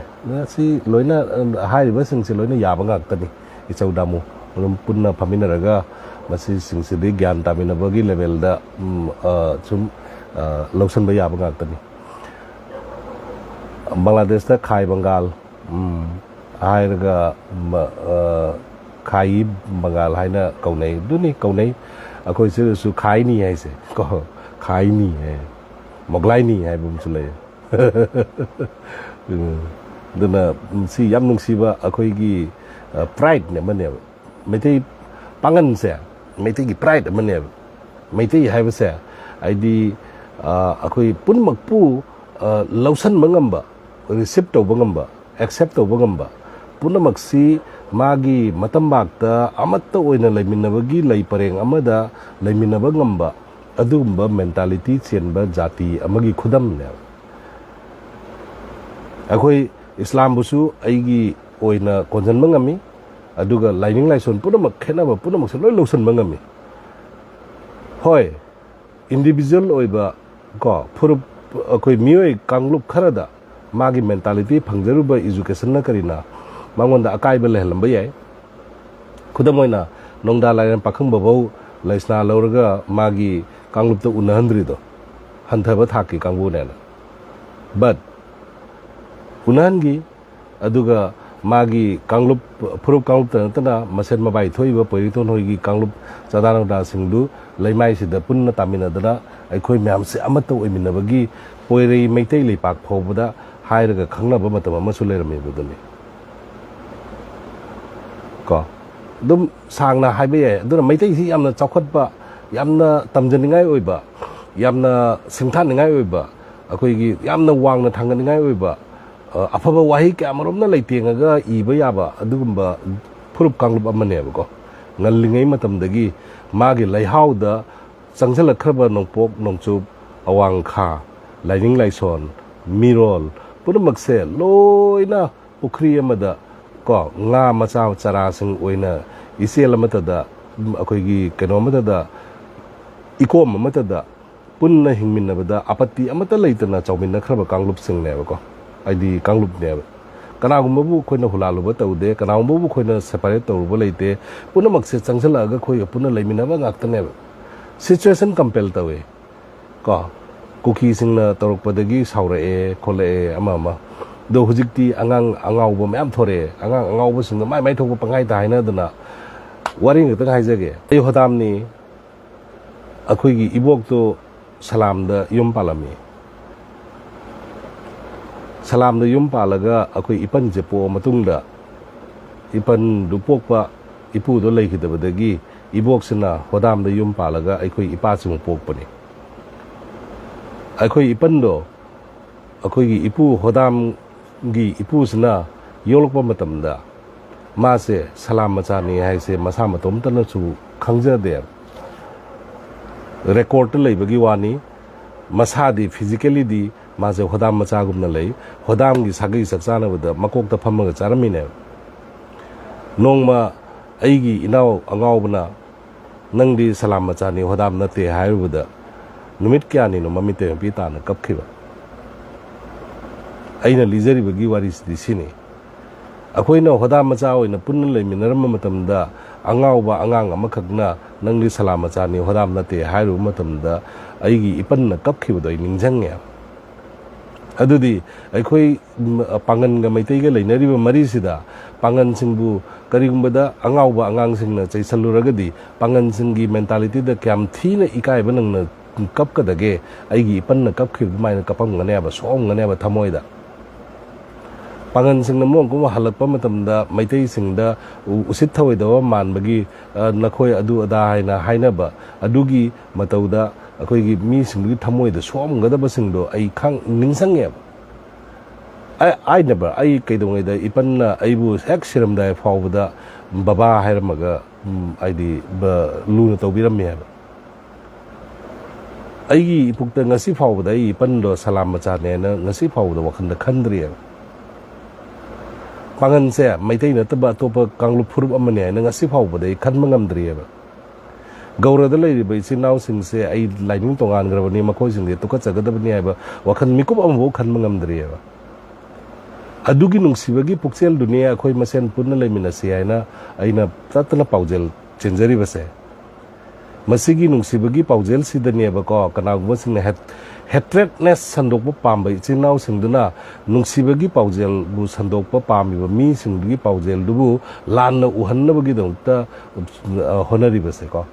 ꯁꯤ ꯂꯣꯏꯅ, ꯑ, ꯍꯥꯏꯔꯤꯕꯁꯤꯡꯁꯦ ꯂꯣꯏꯅ ꯌꯥꯕ ꯉꯥꯛꯇꯅꯤ꯫ ꯏꯆꯧ ꯗꯥꯃꯨ ꯑꯗꯨꯝ ꯄꯨꯟꯅ ꯐꯝꯃꯤꯟꯅꯔꯒ ꯃꯁꯤꯁꯤꯡꯁꯤꯗꯤ ꯒ꯭ꯌꯥꯟ ꯇꯥꯃꯤꯟꯅꯕꯒꯤ levelꯗ, ꯎꯝ, ꯑ, ꯁꯨꯝ, ꯑ, ꯂꯧꯁꯤꯟꯕ ꯌꯥꯕ ꯉꯥꯛꯇꯅꯤ꯫ ꯕꯪꯒ꯭ꯂꯥꯗꯦꯁꯇ ꯈꯥꯏ ꯕꯪꯒꯥꯜ, ꯎꯝ, ꯍꯥꯏꯔꯒ, ꯃ-, ꯑ, ꯈꯥꯏ ꯕꯪꯒꯥꯜ ꯍꯥꯏꯅ ꯀꯧꯅꯩ꯫ ꯑꯗꯨꯅꯤ ꯀꯧꯅꯩ꯫ ꯑꯩꯈꯣꯏ ꯁꯤꯗꯁꯨ ꯈꯥꯏꯅꯤ ꯍꯥꯏꯁꯦ ꯀꯣ, ꯈꯥꯏꯅꯤ ꯍꯥꯏ, ꯃꯣꯒ꯭ꯂꯥꯏꯅꯤ ꯍꯥꯏꯕ ꯑꯃꯁꯨ ꯂꯩ꯫ ꯎꯝ, ꯑꯗꯨꯅ, ꯎꯝ, ꯁꯤ ꯌꯥꯝ ꯅꯨꯡꯁꯤꯕ ꯑꯩꯈꯣꯏꯒꯤ, ꯑ, prideꯅꯦ ꯑꯃꯅꯦꯕ꯫ ꯃꯩꯇꯩ ꯄꯥꯉꯟꯁꯦ ꯃꯩꯇꯩꯒꯤ pride ꯑꯃꯅꯦꯕ꯫ ꯃꯩꯇꯩ ꯍꯥꯏꯕꯁꯦ ꯍꯥꯏꯗꯤ, ꯑ, ꯑꯩꯈꯣꯏ ꯄꯨꯝꯅꯃꯛꯄꯨ, ꯑ, ꯂꯧꯁꯤꯟꯕ ꯉꯝꯕ, ꯔꯤꯁꯤꯞ ꯇꯧꯕ ꯉꯝꯕ, ꯑꯦꯛꯁꯦꯞ ꯇꯧꯕ ꯉꯝꯕ, ꯄꯨꯝꯅꯃꯛꯁꯤ ꯃꯥꯒꯤ ꯃꯇꯝꯕꯥꯛꯇ ꯑꯃꯠꯇ ꯑꯣꯏꯅ ꯂꯩꯃꯤꯟꯅꯕꯒꯤ ꯂꯩ ꯄꯔꯦꯡ ꯑꯃꯗ ꯂꯩꯃꯤꯟꯅꯕ ꯉꯝꯕ ꯑꯗꯨꯒꯨꯝꯕ ꯃꯦꯟꯇꯥꯂꯤꯇꯤ ꯆꯦꯟꯕ ꯖꯥꯇꯤ ꯑꯃꯒꯤ ꯈꯨꯗꯝꯅꯦꯕ꯫ ꯑꯩꯈꯣꯏ ꯏꯁꯂꯥꯝꯕꯨꯁꯨ ꯑꯩꯒꯤ ꯑꯣꯏꯅ ꯀꯣꯟꯁꯤꯟꯕ ꯉꯝꯃꯤ, ꯑꯗꯨꯒ ꯂꯥꯏꯅꯤꯡ ꯂꯥꯏꯁꯣꯟ ꯄꯨꯝꯅꯃꯛ, ꯈꯦꯠꯅꯕ ꯄꯨꯝꯅꯃꯛꯁꯦ ꯂꯣꯏ ꯂꯧꯁꯤꯟꯕ ꯉꯝꯃꯤ꯫ ꯍꯣꯏ, ꯏꯟꯗꯤꯕꯤꯖꯨꯋꯦꯜ ꯑꯣꯏꯕ, ꯀꯣ, ꯐꯨꯔꯨꯞ, ꯑꯩꯈꯣꯏ ꯃꯤꯑꯣꯏ ꯀꯥꯡꯂꯨꯞ ꯈꯔꯗ ꯃꯥꯒꯤ ꯃꯦꯟꯇꯥꯂꯤꯇꯤ ꯐꯪꯖꯔꯨꯕ ꯏꯖꯨꯀꯦꯁꯟꯅ ꯀꯔꯤꯅ ꯃꯉꯣꯟꯗ ꯑꯀꯥꯏꯕ ꯂꯩꯍꯜꯂꯝꯕ ꯌꯥꯏ꯫ ꯈꯨꯗꯝ ꯑꯣꯏꯅ, ꯅꯣꯡꯗꯥ ꯂꯥꯏꯔꯦꯝ ꯄꯥꯈꯪꯕꯐꯧ ꯂꯩꯁꯅꯥ ꯂꯧꯔꯒ ꯃꯥꯒꯤ ꯀꯥꯡꯂꯨꯞꯇ ꯎꯅꯍꯟꯗ꯭ꯔꯤꯗꯣ ꯍꯟꯊꯕ ꯊꯥꯛꯀꯤ ꯀꯥꯡꯕꯨꯅꯦꯅ꯫ ꯕꯠ ꯎꯅꯍꯟꯈꯤ꯫ ꯑꯗꯨꯒ ꯃꯥꯒꯤ ꯀꯥꯡꯂꯨꯞ, ꯐꯨꯔꯨꯞ ꯀꯥꯡꯂꯨꯞꯇ ꯅꯠꯇꯅ ꯃꯁꯦꯟ ꯃꯕꯥꯏ ꯊꯣꯛꯏꯕ ꯄꯣꯏꯔꯩꯇꯣꯟ ꯍꯣꯏꯒꯤ ꯀꯥꯡꯂꯨꯞ ꯆꯥꯗꯥ ꯅꯧꯗꯥꯁꯤꯡꯗꯨ ꯂꯩꯃꯥꯏꯁꯤꯗ ꯄꯨꯟꯅ ꯇꯥꯃꯤꯟꯅꯗꯅ ꯑꯩꯈꯣꯏ ꯃꯌꯥꯝꯁꯦ ꯑꯃꯠꯇ ꯑꯣꯏꯃꯤꯟꯅꯕꯒꯤ ꯄꯣꯏꯔꯩ ꯃꯩꯇꯩ ꯂꯩꯄꯥꯛ ꯐꯥꯎꯕꯗ ꯍꯥꯏꯔꯒ ꯈꯪꯅꯕ ꯃꯇꯝ ꯑꯃꯁꯨ ꯂꯩꯔꯝꯃꯤꯕꯗꯨꯅꯤ꯫ ꯀꯣ, ꯑꯗꯨꯝ ꯁꯥꯡꯅ ꯍꯥꯏꯕ ꯌꯥꯏ꯫ ꯑꯗꯨꯅ ꯃꯩꯇꯩꯁꯤ ꯌꯥꯝꯅ ꯆꯥꯎꯈꯠꯄ, ꯌꯥꯝꯅ ꯇꯝꯖꯅꯤꯡꯉꯥꯏ ꯑꯣꯏꯕ, ꯌꯥꯝꯅ ꯁꯤꯡꯊꯥꯅꯤꯡꯉꯥꯏ ꯑꯣꯏꯕ, ꯑꯩꯈꯣꯏꯒꯤ ꯌꯥꯝꯅ ꯋꯥꯡꯅ ꯊꯥꯡꯒꯠꯅꯤꯡꯉꯥꯏ ꯑꯣꯏꯕ, ꯑ, ꯑꯐꯕ ꯋꯥꯍꯩ ꯀꯌꯥꯃꯔꯣꯝꯅ ꯂꯩꯇꯦꯡꯉꯒ ꯏꯕ ꯌꯥꯕ ꯑꯗꯨꯒꯨꯝꯕ ꯐꯨꯔꯨꯞ ꯀꯥꯡꯂꯨꯞ ꯑꯃꯅꯦꯕꯀꯣ꯫ ꯉꯜꯂꯤꯉꯩ ꯃꯇꯝꯗꯒꯤ ꯃꯥꯒꯤ ꯂꯩꯍꯥꯎꯗ ꯆꯪꯁꯤꯜꯂꯛꯈ꯭ꯔꯕ ꯅꯣꯡꯄꯣꯛ ꯅꯣꯡꯆꯨꯞ, ꯑꯋꯥꯡ ꯈꯥ, ꯂꯥꯏꯅꯤꯡ ꯂꯥꯏꯁꯣꯟ, ꯃꯤꯔꯣꯜ ꯄꯨꯝꯅꯃꯛꯁꯦ ꯂꯣꯏꯅ ꯄꯨꯈ꯭ꯔꯤ ꯑꯃꯗ, ꯀꯣ, ꯉꯥ ꯃꯆꯥ ꯆꯔꯥꯁꯤꯡ ꯑꯣꯏꯅ ꯏꯆꯦꯜ ꯑꯃꯠꯇꯗ, ꯑꯩꯈꯣꯏꯒꯤ ꯀꯩꯅꯣ ꯑꯃꯠꯇꯗ, ꯏꯀꯣꯝ ꯑꯃꯠꯇꯗ ꯄꯨꯟꯅ ꯍꯤꯡꯃꯤꯟꯅꯕꯗ ꯑꯄꯠꯇꯤ ꯑꯃꯠꯇ ꯂꯩꯇꯅ ꯆꯥꯎꯃꯤꯟꯅꯈ꯭ꯔꯕ ꯀꯥꯡꯂꯨꯞꯁꯤꯡꯅꯦꯕꯀꯣ, ꯍꯥꯏꯗꯤ ꯀꯥꯡꯂꯨꯞꯅꯦꯕ꯫ ꯀꯅꯥꯒꯨꯝꯕꯕꯨ ꯑꯩꯈꯣꯏꯅ ꯍꯨꯂꯥꯜꯂꯨꯕ ꯇꯧꯗꯦ, ꯀꯅꯥꯒꯨꯝꯕꯕꯨ ꯑꯩꯈꯣꯏꯅ ꯁꯦꯄꯔꯦꯠ ꯇꯧꯔꯨꯕ ꯂꯩꯇꯦ꯫ ꯄꯨꯝꯅꯃꯛꯁꯦ ꯆꯪꯁꯤꯜꯂꯛꯑꯒ ꯑꯩꯈꯣꯏꯒ ꯄꯨꯟꯅ ꯂꯩꯃꯤꯟꯅꯕ ꯉꯥꯛꯇꯅꯦꯕ꯫ ꯁꯤꯆꯨꯋꯦꯁꯟ ꯀꯝꯄꯦꯜ ꯇꯧꯋꯦ꯫ ꯀꯣ, ꯀꯨꯀꯤꯁꯤꯡꯅ ꯇꯧꯔꯛꯄꯗꯒꯤ ꯁꯥꯎꯔꯛꯑꯦ, ꯈꯣꯠꯂꯛꯑꯦ, ꯑꯃ ꯑꯃ꯫ ꯑꯗꯣ ꯍꯧꯖꯤꯛꯇꯤ ꯑꯉꯥꯡ ꯑꯉꯥꯎꯕ ꯃꯌꯥꯝ ꯊꯣꯔꯛꯑꯦ꯫ ꯑꯉꯥꯡ ꯑꯉꯥꯎꯕꯁꯤꯡꯗꯣ ꯃꯥꯏ ꯃꯥꯏ ꯊꯣꯛꯄ ꯄꯪꯍꯥꯏꯗ ꯍꯥꯏꯅꯗꯅ ꯋꯥꯔꯤ ꯈꯛꯇꯪ ꯍꯥꯏꯖꯒꯦ꯫ ꯑꯩ ꯍꯣꯗꯥꯝꯅꯤ꯫ ꯑꯩꯈꯣꯏꯒꯤ ꯏꯕꯣꯛꯇꯣ ꯁꯂꯥꯝꯗ ꯌꯨꯝ ꯄꯥꯜꯂꯝꯃꯤ꯫ ꯁꯂꯥꯝꯗ ꯌꯨꯝ ꯄꯥꯜꯂꯒ ꯑꯩꯈꯣꯏ ꯏꯄꯟꯁꯦ ꯄꯣꯛꯑ ꯃꯇꯨꯡꯗ, ꯏꯄꯟꯗꯨ ꯄꯣꯛꯄ ꯏꯄꯨꯗꯣ ꯂꯩꯈꯤꯗꯕꯗꯒꯤ ꯏꯕꯣꯛꯁꯤꯅ ꯍꯣꯗꯥꯝꯗ ꯌꯨꯝ ꯄꯥꯜꯂꯒ ꯑꯩꯈꯣꯏ ꯏꯄꯥꯁꯤꯃꯨꯛ ꯄꯣꯛꯄꯅꯤ꯫ ꯑꯩꯈꯣꯏ ꯏꯄꯟꯗꯣ, ꯑꯩꯈꯣꯏꯒꯤ ꯏꯄꯨ ꯍꯣꯗꯥꯝꯒꯤ ꯏꯄꯨꯁꯤꯅ ꯌꯣꯛꯂꯛꯄ ꯃꯇꯝꯗ ꯃꯥꯁꯦ ꯁꯂꯥꯝ ꯃꯆꯥꯅꯤ ꯍꯥꯏꯁꯦ ꯃꯁꯥ ꯃꯇꯣꯝꯇꯅꯁꯨ ꯈꯪꯖꯗꯦ꯫ ꯔꯦꯀꯣꯔꯠꯇ ꯂꯩꯕꯒꯤ ꯋꯥꯅꯤ꯫ ꯃꯁꯥꯗꯤ, ꯐꯤꯖꯤꯀꯦꯂꯤꯗꯤ ꯃꯥꯁꯦ ꯍꯣꯗꯥꯝ ꯃꯆꯥꯒꯨꯝꯅ ꯂꯩ꯫ ꯍꯣꯗꯥꯝꯒꯤ ꯁꯥꯒꯩ ꯆꯞ ꯆꯥꯅꯕꯗ ꯃꯀꯣꯛꯇ ꯐꯝꯃꯒ ꯆꯥꯔꯝꯃꯤꯅꯦꯕ꯫ ꯅꯣꯡꯃ ꯑꯩꯒꯤ ꯏꯅꯥꯎ ꯑꯉꯥꯎꯕꯅ "ꯅꯪꯗꯤ ꯁꯂꯥꯝ ꯃꯆꯥꯅꯤ, ꯍꯣꯗꯥꯝ ꯅꯠꯇꯦ" ꯍꯥꯏꯔꯨꯕꯗ, ꯅꯨꯃꯤꯠ ꯀꯌꯥꯅꯤꯅꯣ ꯃꯃꯤꯠꯇ ꯃꯄꯤ ꯇꯥꯅ ꯀꯞꯈꯤꯕ꯫ ꯑꯩꯅ ꯂꯤꯖꯔꯤꯕꯒꯤ ꯋꯥꯔꯤꯁꯤꯗꯤ ꯁꯤꯅꯤ꯫ ꯑꯩꯈꯣꯏꯅ ꯍꯣꯗꯥꯝ ꯃꯆꯥ ꯑꯣꯏꯅ ꯄꯨꯟꯅ ꯂꯩꯃꯤꯟꯅꯔꯝꯕ ꯃꯇꯝꯗ, ꯑꯉꯥꯎꯕ ꯑꯉꯥꯡ ꯑꯃꯈꯛꯅ "ꯅꯪꯗꯤ ꯁꯂꯥꯝ ꯃꯆꯥꯅꯤ, ꯍꯣꯗꯥꯝ ꯅꯠꯇꯦ" ꯍꯥꯏꯔꯨꯕ ꯃꯇꯝꯗ, ꯑꯩꯒꯤ ꯏꯄꯟꯅ ꯀꯞꯈꯤꯕꯗꯣ ꯑꯩ ꯅꯤꯡꯁꯤꯡꯉꯦ꯫ ꯑꯗꯨꯗꯤ ꯑꯩꯈꯣꯏ, ꯎꯝ, ꯄꯥꯉꯟꯒ ꯃꯩꯇꯩꯒ ꯂꯩꯅꯔꯤꯕ ꯃꯔꯤꯁꯤꯗ, ꯄꯥꯉꯟꯁꯤꯡꯕꯨ ꯀꯔꯤꯒꯨꯝꯕꯗ ꯑꯉꯥꯎꯕ ꯑꯉꯥꯡꯁꯤꯡꯅ ꯆꯩꯁꯜꯂꯨꯔꯒꯗꯤ, ꯄꯥꯉꯟꯁꯤꯡꯒꯤ ꯃꯦꯟꯇꯥꯂꯤꯇꯤꯗ ꯀꯌꯥꯝ ꯊꯤꯅ ꯏꯀꯥꯏꯕ ꯅꯪꯅ ꯀꯞꯀꯗꯒꯦ? ꯑꯩꯒꯤ ꯏꯄꯟꯅ ꯀꯞꯈꯤꯕ ꯑꯗꯨꯃꯥꯏꯅ ꯀꯞꯄꯝꯒꯅꯦꯕ, ꯁꯣꯛꯑꯝꯒꯅꯦꯕ ꯊꯃꯣꯏꯗ꯫ ꯄꯥꯉꯟꯁꯤꯡꯅ ꯃꯣꯡ ꯀꯨꯝꯕ ꯍꯜꯂꯛꯄ ꯃꯇꯝꯗ, ꯃꯩꯇꯩꯁꯤꯡꯗ ꯎ-, ꯎꯁꯤꯠ ꯊꯑꯣꯏꯗꯕ ꯃꯥꯟꯕꯒꯤ, "ꯑ, ꯅꯈꯣꯏ ꯑꯗꯨ ꯑꯗꯥ" ꯍꯥꯏꯅ ꯍꯥꯏꯅꯕ, ꯑꯗꯨꯒꯤ ꯃꯇꯧꯗ ꯑꯩꯈꯣꯏꯒꯤ ꯃꯤꯁꯤꯡꯗꯨꯒꯤ ꯊꯃꯣꯏꯗ ꯁꯣꯛꯑꯝꯒꯗꯕꯁꯤꯡꯗꯣ ꯑꯩ ꯈꯪ-, ꯅꯤꯡꯁꯤꯡꯉꯦꯕ꯫ ꯑꯩ, I never, ꯑꯩ ꯀꯩꯗꯧꯉꯩꯗ ꯏꯄꯟꯅ ꯑꯩꯕꯨ ꯍꯦꯛ ꯁꯤꯔꯝꯗꯥꯏ ꯐꯥꯎꯕꯗ "ꯕꯕꯥ" ꯍꯥꯏꯔꯝꯃꯒ, ꯎꯝ, ꯍꯥꯏꯗꯤ, ꯕ-, ꯂꯨꯅ ꯇꯧꯕꯤꯔꯝꯃꯤ ꯍꯥꯏꯕ꯫ ꯑꯩꯒꯤ ꯏꯄꯨꯛꯇ ꯉꯁꯤ ꯐꯥꯎꯕꯗ ꯑꯩ ꯏꯄꯟꯗꯣ ꯁꯂꯥꯝ ꯃꯆꯥꯅꯦꯅ ꯉꯁꯤ ꯐꯥꯎꯕꯗ ꯋꯥꯈꯜꯗ ꯈꯟꯗ꯭ꯔꯤꯑꯕ꯫ ꯄꯥꯉꯟꯁꯦ ꯃꯩꯇꯩ ꯅꯠꯇꯕ ꯑꯇꯣꯞꯄ ꯀꯥꯡꯂꯨꯞ ꯐꯨꯔꯨꯞ ꯑꯃꯅꯦ ꯍꯥꯏꯅ ꯉꯁꯤ ꯐꯥꯎꯕꯗ ꯑꯩ ꯈꯟꯕ ꯉꯝꯗ꯭ꯔꯤꯑꯕ꯫ ꯒꯧꯔꯗ ꯂꯩꯔꯤꯕ ꯏꯆꯤꯟ ꯏꯅꯥꯎꯁꯤꯡꯁꯦ ꯑꯩ ꯂꯥꯏꯅꯤꯡ ꯇꯣꯉꯥꯟꯈ꯭ꯔꯕꯅꯤ, ꯃꯈꯣꯏꯁꯤꯡꯁꯦ ꯇꯨꯀꯠꯆꯒꯗꯕꯅꯤ ꯍꯥꯏꯕ ꯋꯥꯈꯜ ꯃꯤꯀꯨꯞ ꯑꯃꯐꯥꯎ ꯈꯟꯕ ꯉꯝꯗ꯭ꯔꯤꯑꯕ꯫ ꯑꯗꯨꯒꯤ ꯅꯨꯡꯁꯤꯕꯒꯤ ꯄꯨꯛꯆꯦꯜꯗꯨꯅꯤ ꯑꯩꯈꯣꯏ ꯃꯁꯦꯟ ꯄꯨꯟꯅ ꯂꯩꯃꯤꯟꯅꯁꯤ ꯍꯥꯏꯅ ꯑꯩꯅ ꯇꯠꯇꯅ ꯄꯥꯎꯖꯦꯜ ꯆꯦꯟꯖꯔꯤꯕꯁꯦ꯫ ꯃꯁꯤꯒꯤ ꯅꯨꯡꯁꯤꯕꯒꯤ ꯄꯥꯎꯖꯦꯜꯁꯤꯗꯅꯦꯕꯀꯣ, ꯀꯅꯥꯒꯨꯝꯕꯁꯤꯡꯅ ꯍꯦꯠ-, ꯍꯦꯇ꯭ꯔꯦꯠꯅꯦꯁ ꯁꯟꯗꯣꯛꯄ ꯄꯥꯝꯕ ꯏꯆꯤꯟ ꯏꯅꯥꯎꯁꯤꯡꯗꯨꯅ ꯅꯨꯡꯁꯤꯕꯒꯤ ꯄꯥꯎꯖꯦꯜꯕꯨ ꯁꯟꯗꯣꯛꯄ ꯄꯥꯝꯃꯤꯕ ꯃꯤꯁꯤꯡꯗꯨꯒꯤ ꯄꯥꯎꯖꯦꯜꯗꯨꯕꯨ ꯂꯥꯟꯅ ꯎꯍꯟꯅꯕꯒꯤꯗꯃꯛꯇ, ꯑ, ꯍꯣꯠꯅꯔꯤꯕꯁꯦꯀꯣ꯫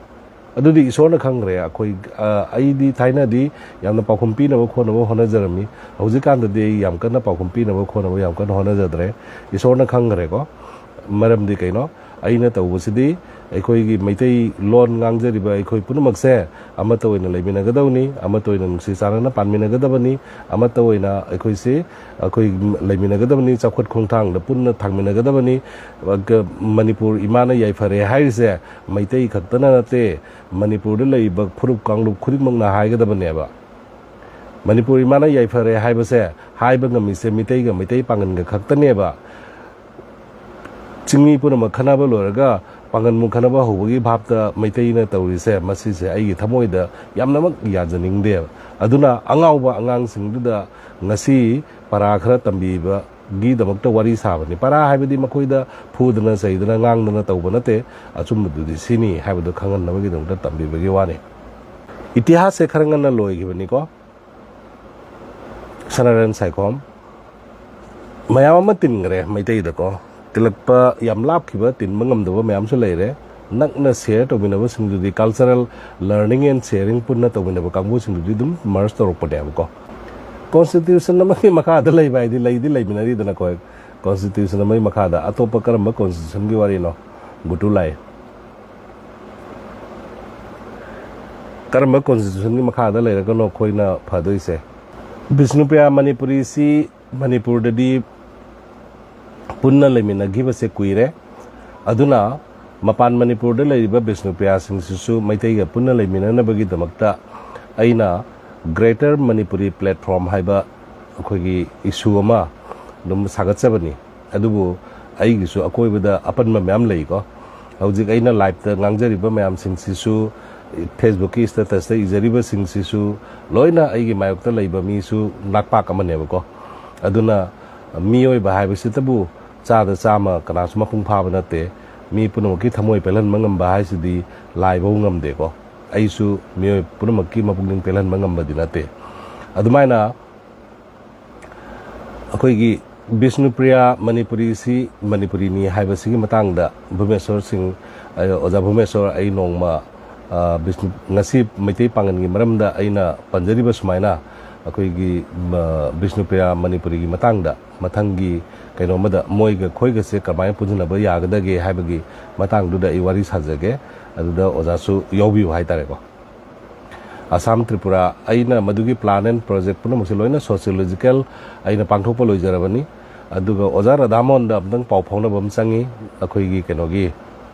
ꯑꯗꯨꯗꯤ ꯏꯁꯣꯔꯅ ꯈꯪꯈ꯭ꯔꯦ꯫ ꯑꯩꯈꯣꯏ, ꯑ, ꯑꯩꯗꯤ ꯊꯥꯏꯅꯗꯤ ꯌꯥꯝꯅ ꯄꯥꯎꯈꯨꯝ ꯄꯤꯅꯕ ꯈꯣꯠꯅꯕ ꯍꯣꯠꯅꯖꯔꯝꯃꯤ꯫ ꯍꯧꯖꯤꯛꯀꯥꯟꯗꯗꯤ ꯑꯩ ꯌꯥꯝ ꯀꯟꯅ ꯄꯥꯎꯈꯨꯝ ꯄꯤꯅꯕ ꯈꯣꯠꯅꯕ ꯌꯥꯝ ꯀꯟꯅ ꯍꯣꯠꯅꯖꯗ꯭ꯔꯦ꯫ ꯏꯁꯣꯔꯅ ꯈꯪꯈ꯭ꯔꯦꯀꯣ꯫ ꯃꯔꯝꯗꯤ ꯀꯩꯅꯣ? ꯑꯩꯅ ꯇꯧꯕꯁꯤꯗꯤ ꯑꯩꯈꯣꯏꯒꯤ ꯃꯩꯇꯩ ꯂꯣꯟ ꯉꯥꯡꯖꯔꯤꯕ ꯑꯩꯈꯣꯏ ꯄꯨꯝꯅꯃꯛꯁꯦ ꯑꯃꯠꯇ ꯑꯣꯏꯅ ꯂꯩꯃꯤꯟꯅꯒꯗꯕꯅꯤ, ꯑꯃꯠꯇ ꯑꯣꯏꯅ ꯅꯨꯡꯁꯤ ꯆꯥꯟꯅꯅ ꯄꯥꯟꯃꯤꯟꯅꯒꯗꯕꯅꯤ, ꯑꯃꯠꯇ ꯑꯣꯏꯅ ꯑꯩꯈꯣꯏꯁꯤ ꯑꯩꯈꯣꯏ ꯂꯩꯃꯤꯟꯅꯒꯗꯕꯅꯤ, ꯆꯥꯎꯈꯠ ꯈꯣꯡꯊꯥꯡꯗ ꯄꯨꯟꯅ ꯊꯥꯡꯃꯤꯟꯅꯒꯗꯕꯅꯤ꯫ ꯃꯅꯤꯄꯨꯔ ꯏꯃꯥꯅ ꯌꯥꯏꯐꯔꯦ ꯍꯥꯏꯔꯤꯁꯦ ꯃꯩꯇꯩ ꯈꯛꯇꯅ ꯅꯠꯇꯦ, ꯃꯅꯤꯄꯨꯔꯗ ꯂꯩꯔꯤꯕ ꯐꯨꯔꯨꯞ ꯀꯥꯡꯂꯨꯞ ꯈꯨꯗꯤꯡꯃꯛꯅ ꯍꯥꯏꯒꯗꯕꯅꯦꯕ꯫ ꯃꯅꯤꯄꯨꯔ ꯏꯃꯥꯅ ꯌꯥꯏꯐꯔꯦ ꯍꯥꯏꯕꯁꯦ ꯍꯥꯏꯕ ꯉꯝꯃꯤꯁꯦ ꯃꯤꯇꯩꯒ ꯃꯩꯇꯩ ꯄꯥꯉꯟꯒ ꯈꯛꯇꯅꯦꯕ꯫ ꯆꯤꯡꯃꯤ ꯄꯨꯝꯅꯃꯛ ꯈꯟꯅꯕ ꯂꯣꯏꯔꯒ ꯄꯥꯉꯟꯃꯨꯛ ꯈꯟꯅꯕ ꯍꯧꯕꯒꯤ ꯚꯥꯞꯇ ꯃꯩꯇꯩꯅ ꯇꯧꯔꯤꯁꯦ, ꯃꯁꯤꯁꯦ ꯑꯩꯒꯤ ꯊꯃꯣꯏꯗ ꯌꯥꯝꯅꯃꯛ ꯌꯥꯖꯅꯤꯡꯗꯦꯕ꯫ ꯑꯗꯨꯅ ꯑꯉꯥꯎꯕ ꯑꯉꯥꯡꯁꯤꯡꯗꯨꯗ ꯉꯁꯤ ꯄꯔꯥ ꯈꯔ ꯇꯝꯕꯤꯕꯒꯤꯗꯃꯛꯇ ꯋꯥꯔꯤ ꯁꯥꯕꯅꯤ꯫ ꯄꯔꯥ ꯍꯥꯏꯕꯗꯤ ꯃꯈꯣꯏꯗ ꯐꯨꯗꯅ ꯆꯩꯗꯅ ꯉꯥꯡꯗꯅ ꯇꯧꯕ ꯅꯠꯇꯦ, ꯑꯆꯨꯝꯕꯗꯨꯗꯤ ꯁꯤꯅꯤ ꯍꯥꯏꯕꯗꯨ ꯈꯪꯍꯟꯅꯕꯒꯤꯗꯃꯛꯇ ꯇꯝꯕꯤꯕꯒꯤ ꯋꯥꯅꯤ꯫ ꯏꯇꯤꯍꯥꯁꯁꯦ ꯈꯔ ꯉꯟꯅ ꯂꯣꯏꯈꯤꯕꯅꯤꯀꯣ꯫ ꯁꯅꯥꯔꯟ ꯁꯥꯏꯈꯣꯝ ꯃꯌꯥꯝ ꯑꯃ ꯇꯤꯟꯈ꯭ꯔꯦ ꯃꯩꯇꯩꯗꯀꯣ꯫ ꯇꯤꯜꯂꯛꯄ ꯌꯥꯝ ꯂꯥꯞꯈꯤꯕ, ꯇꯤꯟꯕ ꯉꯝꯗꯕ ꯃꯌꯥꯝꯁꯨ ꯂꯩꯔꯦ꯫ ꯅꯛꯅ ꯁꯤꯌꯔ ꯇꯧꯃꯤꯟꯅꯕꯁꯤꯡꯗꯨꯗꯤ, cultural learning and sharing ꯄꯨꯟꯅ ꯇꯧꯃꯤꯟꯅꯕ ꯀꯥꯡꯕꯨꯁꯤꯡꯗꯨꯗꯤ ꯑꯗꯨꯝ ꯃꯔꯖ ꯇꯧꯔꯛꯄꯅꯦꯕꯀꯣ꯫ ꯀꯣꯟꯁꯇꯤꯇ꯭ꯌꯨꯁꯟ ꯑꯃꯒꯤ ꯃꯈꯥꯗ ꯂꯩꯕ ꯍꯥꯏꯗꯤ ꯂꯩꯗꯤ ꯂꯩꯃꯤꯟꯅꯔꯤꯗꯅꯀꯣ꯫ ꯀꯣꯟꯁꯇꯤꯇ꯭ꯌꯨꯁꯟ ꯑꯃꯒꯤ ꯃꯈꯥꯗ ꯑꯇꯣꯞꯄ ꯀꯔꯝꯕ ꯀꯣꯟꯁꯇꯤꯇ꯭ꯌꯨꯁꯟꯒꯤ ꯋꯥꯔꯤꯅꯣ? ꯒꯨꯇꯨ ꯂꯥꯏ꯫ ꯀꯔꯝꯕ ꯀꯣꯟꯁꯇꯤꯇ꯭ꯌꯨꯁꯟꯒꯤ ꯃꯈꯥꯗ ꯂꯩꯔꯒꯅꯣ ꯑꯩꯈꯣꯏꯅ ꯐꯗꯣꯏꯁꯦ? ꯕꯤꯁꯅꯨꯄ꯭ꯔꯤꯌꯥ ꯃꯅꯤꯄꯨꯔꯤꯁꯤ ꯃꯅꯤꯄꯨꯔꯗꯗꯤ ꯄꯨꯟꯅ ꯂꯩꯃꯤꯟꯅꯈꯤꯕꯁꯦ ꯀꯨꯏꯔꯦ꯫ ꯑꯗꯨꯅ ꯃꯄꯥꯟ ꯃꯅꯤꯄꯨꯔꯗ ꯂꯩꯔꯤꯕ ꯕꯤꯁꯅꯨꯄ꯭ꯔꯤꯌꯥꯁꯤꯡꯁꯤꯁꯨ ꯃꯩꯇꯩꯒ ꯄꯨꯟꯅ ꯂꯩꯃꯤꯟꯅꯅꯕꯒꯤꯗꯃꯛꯇ ꯑꯩꯅ Greater Manipuri Platform ꯍꯥꯏꯕ ꯑꯩꯈꯣꯏꯒꯤ ꯏꯁꯨ ꯑꯃ ꯑꯗꯨꯝ ꯁꯥꯒꯠꯆꯕꯅꯤ꯫ ꯑꯗꯨꯕꯨ ꯑꯩꯒꯤꯁꯨ ꯑꯀꯣꯏꯕꯗ ꯑꯄꯟꯕ ꯃꯌꯥꯝ ꯂꯩꯀꯣ꯫ ꯍꯧꯖꯤꯛ ꯑꯩꯅ ꯂꯥꯏꯞꯇ ꯉꯥꯡꯖꯔꯤꯕ ꯃꯌꯥꯝꯁꯤꯡꯁꯤꯁꯨ, ꯐꯦꯁꯕꯨꯛꯀꯤ ꯁ꯭ꯇꯦꯇꯁꯇ ꯏꯖꯔꯤꯕꯁꯤꯡꯁꯤꯁꯨ ꯂꯣꯏꯅ ꯑꯩꯒꯤ ꯃꯥꯌꯣꯛꯇ ꯂꯩꯕ ꯃꯤꯁꯨ ꯅꯥꯛꯄꯥꯛ ꯑꯃꯅꯦꯕꯀꯣ꯫ ꯑꯗꯨꯅ ꯃꯤꯑꯣꯏꯕ ꯍꯥꯏꯕꯁꯤꯇꯕꯨ ꯆꯥꯗ ꯆꯥꯝꯃ ꯀꯅꯥꯁꯨ ꯃꯄꯨꯡ ꯐꯥꯕ ꯅꯠꯇꯦ꯫ ꯃꯤ ꯄꯨꯝꯅꯃꯛꯀꯤ ꯊꯃꯣꯏ ꯄꯦꯜꯍꯟꯕ ꯉꯝꯕ ꯍꯥꯏꯁꯤꯗꯤ ꯂꯥꯏꯐꯧ ꯉꯝꯗꯦꯀꯣ꯫ ꯑꯩꯁꯨ ꯃꯤꯑꯣꯏ ꯄꯨꯝꯅꯃꯛꯀꯤ ꯃꯄꯨꯛꯅꯤꯡ ꯄꯦꯜꯍꯟꯕ ꯉꯝꯕꯗꯤ ꯅꯠꯇꯦ꯫ ꯑꯗꯨꯃꯥꯏꯅ ꯑꯩꯈꯣꯏꯒꯤ ꯕꯤꯁꯅꯨꯄ꯭ꯔꯤꯌꯥ ꯃꯅꯤꯄꯨꯔꯤꯁꯤ ꯃꯅꯤꯄꯨꯔꯤꯅꯤ ꯍꯥꯏꯕꯁꯤꯒꯤ ꯃꯇꯥꯡꯗ ꯚꯨꯃꯦꯁꯣꯔ ꯁꯤꯡ, ꯑ, ꯑꯣꯖꯥ ꯚꯨꯃꯦꯁꯣꯔ, ꯑꯩ ꯅꯣꯡꯃ, ꯑ, ꯕꯤꯁꯅꯨ-, ꯉꯁꯤ ꯃꯩꯇꯩ ꯄꯥꯉꯟꯒꯤ ꯃꯔꯝꯗ ꯑꯩꯅ ꯄꯟꯖꯔꯤꯕ ꯁꯨꯃꯥꯏꯅ ꯑꯩꯈꯣꯏꯒꯤ ꯕꯤꯁꯅꯨꯄ꯭ꯔꯤꯌꯥ ꯃꯅꯤꯄꯨꯔꯤꯒꯤ ꯃꯇꯥꯡꯗ ꯃꯊꯪꯒꯤ ꯀꯩꯅꯣ ꯑꯃꯗ ꯃꯣꯏꯒ ꯑꯩꯈꯣꯏꯒꯁꯦ ꯀꯃꯥꯏꯅ ꯄꯨꯟꯁꯤꯟꯅꯕ ꯌꯥꯒꯗꯒꯦ ꯍꯥꯏꯕꯒꯤ ꯃꯇꯥꯡꯗꯨꯗ ꯑꯩ ꯋꯥꯔꯤ ꯁꯥꯖꯒꯦ꯫ ꯑꯗꯨꯗ ꯑꯣꯖꯥꯁꯨ ꯌꯥꯎꯕꯤꯌꯨ ꯍꯥꯏꯇꯥꯔꯦꯀꯣ꯫ ꯑꯁꯥꯝ, ꯇ꯭ꯔꯤꯄꯨꯔꯥ, ꯑꯩꯅ ꯃꯗꯨꯒꯤ plan and project ꯄꯨꯝꯅꯃꯛꯁꯦ ꯂꯣꯏꯅ sociological ꯑꯩꯅ ꯄꯥꯡꯊꯣꯛꯄ ꯂꯣꯏꯖꯔꯕꯅꯤ꯫ ꯑꯗꯨꯒ ꯑꯣꯖꯥ ꯔꯥꯙꯥꯃꯣꯍꯟꯗ ꯑꯝꯇꯪ ꯄꯥꯎ ꯐꯥꯎꯅꯕ ꯑꯃ ꯆꯪꯉꯤ, ꯑꯩꯈꯣꯏꯒꯤ ꯀꯩꯅꯣꯒꯤ,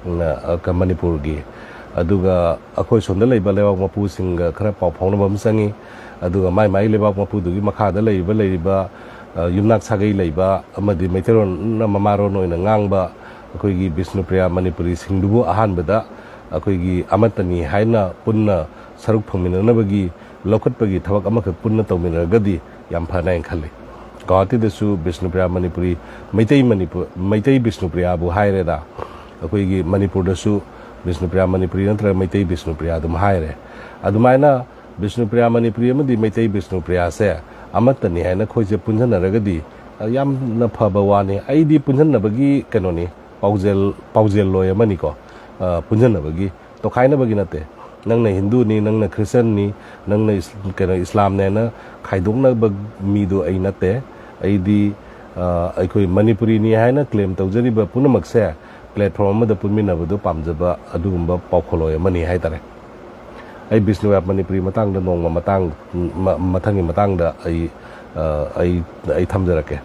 ꯎꯝ, ꯑ, ꯀ-, ꯃꯅꯤꯄꯨꯔꯒꯤ꯫ ꯑꯗꯨꯒ ꯑꯩꯈꯣꯏ ꯁꯣꯝꯗ ꯂꯩꯕ ꯂꯩꯕꯥꯛ ꯃꯄꯨꯁꯤꯡꯒ ꯈꯔ ꯄꯥꯎ ꯐꯥꯎꯅꯕ ꯑꯃ ꯆꯪꯉꯤ꯫ ꯑꯗꯨꯒ ꯃꯥꯏ ꯃꯥꯏ ꯂꯩꯕꯥꯛ ꯃꯄꯨꯗꯨꯒꯤ ꯃꯈꯥꯗ ꯂꯩꯔꯤꯕ, ꯂꯩꯔꯤꯕ, ꯑ, ꯌꯨꯝꯅꯥꯛ ꯁꯥꯒꯩ ꯂꯩꯕ ꯑꯃꯗꯤ ꯃꯩꯇꯩꯂꯣꯟꯅ ꯃꯃꯥꯔꯣꯟ ꯑꯣꯏꯅ ꯉꯥꯡꯕ ꯑꯩꯈꯣꯏꯒꯤ ꯕꯤꯁꯅꯨꯄ꯭ꯔꯤꯌꯥ ꯃꯅꯤꯄꯨꯔꯤꯁꯤꯡꯗꯨꯕꯨ ꯑꯍꯥꯟꯕꯗ ꯑꯩꯈꯣꯏꯒꯤ ꯑꯃꯠꯇꯅꯤ ꯍꯥꯏꯅ ꯄꯨꯟꯅ ꯁꯔꯨꯛ ꯐꯪꯃꯤꯟꯅꯅꯕꯒꯤ ꯂꯧꯈꯠꯄꯒꯤ ꯊꯕꯛ ꯑꯃꯈꯛ ꯄꯨꯟꯅ ꯇꯧꯃꯤꯟꯅꯔꯒꯗꯤ ꯌꯥꯝ ꯐꯅꯤ ꯍꯥꯏꯅ ꯈꯜꯂꯤ꯫ ꯒꯧꯍꯥꯇꯤꯗꯁꯨ ꯕꯤꯁꯅꯨꯄ꯭ꯔꯤꯌꯥ ꯃꯅꯤꯄꯨꯔꯤ, ꯃꯩꯇꯩ ꯃꯅꯤꯄꯨ-, ꯃꯩꯇꯩ ꯕꯤꯁꯅꯨꯄ꯭ꯔꯤꯌꯥꯕꯨ ꯍꯥꯏꯔꯦꯗ, ꯑꯩꯈꯣꯏꯒꯤ ꯃꯅꯤꯄꯨꯔꯗꯁꯨ ꯕꯤꯁꯅꯨꯄ꯭ꯔꯤꯌꯥ ꯃꯅꯤꯄꯨꯔꯤ ꯅꯠꯇ꯭ꯔꯒ ꯃꯩꯇꯩ ꯕꯤꯁꯅꯨꯄ꯭ꯔꯤꯌꯥ ꯑꯗꯨꯝ ꯍꯥꯏꯔꯦ꯫ ꯑꯗꯨꯃꯥꯏꯅ ꯕꯤꯁꯅꯨꯄ꯭ꯔꯤꯌꯥ ꯃꯅꯤꯄꯨꯔꯤ ꯑꯃꯗꯤ ꯃꯩꯇꯩ ꯕꯤꯁꯅꯨꯄ꯭ꯔꯤꯌꯥꯁꯦ ꯑꯃꯠꯇꯅꯤ ꯍꯥꯏꯅ ꯑꯩꯈꯣꯏꯁꯦ ꯄꯨꯟꯁꯤꯟꯅꯔꯒꯗꯤ, ꯑ, ꯌꯥꯝꯅ ꯐꯕ ꯋꯥꯅꯤ꯫ ꯑꯩꯗꯤ ꯄꯨꯟꯁꯤꯟꯅꯕꯒꯤ ꯀꯩꯅꯣꯅꯤ, ꯄꯥꯎꯖꯦꯜ, ꯄꯥꯎꯖꯦꯜꯂꯣꯏ ꯑꯃꯅꯤꯀꯣ, ꯑ, ꯄꯨꯟꯁꯤꯟꯅꯕꯒꯤ꯫ ꯇꯣꯈꯥꯏꯅꯕꯒꯤ ꯅꯠꯇꯦ꯫ ꯅꯪꯅ ꯍꯤꯟꯗꯨꯅꯤ, ꯅꯪꯅ ꯈ꯭ꯔꯤꯁꯇꯟꯅꯤ, ꯅꯪꯅ ꯏꯁ-, ꯀꯩꯅꯣ, ꯏꯁꯂꯥꯝꯅꯦꯅ ꯈꯥꯏꯗꯣꯛꯅꯕ ꯃꯤꯗꯨ ꯑꯩ ꯅꯠꯇꯦ꯫ ꯑꯩꯗꯤ, ꯑ, ꯑꯩꯈꯣꯏ ꯃꯅꯤꯄꯨꯔꯤꯅꯤ ꯍꯥꯏꯅ claim ꯇꯧꯖꯔꯤꯕ ꯄꯨꯝꯅꯃꯛꯁꯦ platform ꯑꯃꯗ ꯄꯨꯟꯃꯤꯟꯅꯕꯗꯨ ꯄꯥꯝꯖꯕ ꯑꯗꯨꯒꯨꯝꯕ ꯄꯥꯎꯈꯣꯜꯂꯣꯏ ꯑꯃꯅꯤ ꯍꯥꯏꯇꯥꯔꯦ꯫ ꯑꯩ ꯕꯤꯁꯅꯨꯄ꯭ꯔꯤꯌꯥ ꯃꯅꯤꯄꯨꯔꯤ ꯃꯇꯥꯡꯗ ꯅꯣꯡꯃ ꯃꯇꯥꯡ, ꯃ-, ꯃꯊꯪꯒꯤ ꯃꯇꯥꯡꯗ ꯑꯩ, ꯑ, ꯑꯩ, ꯑꯩ ꯊꯝꯖꯔꯛꯀꯦ꯫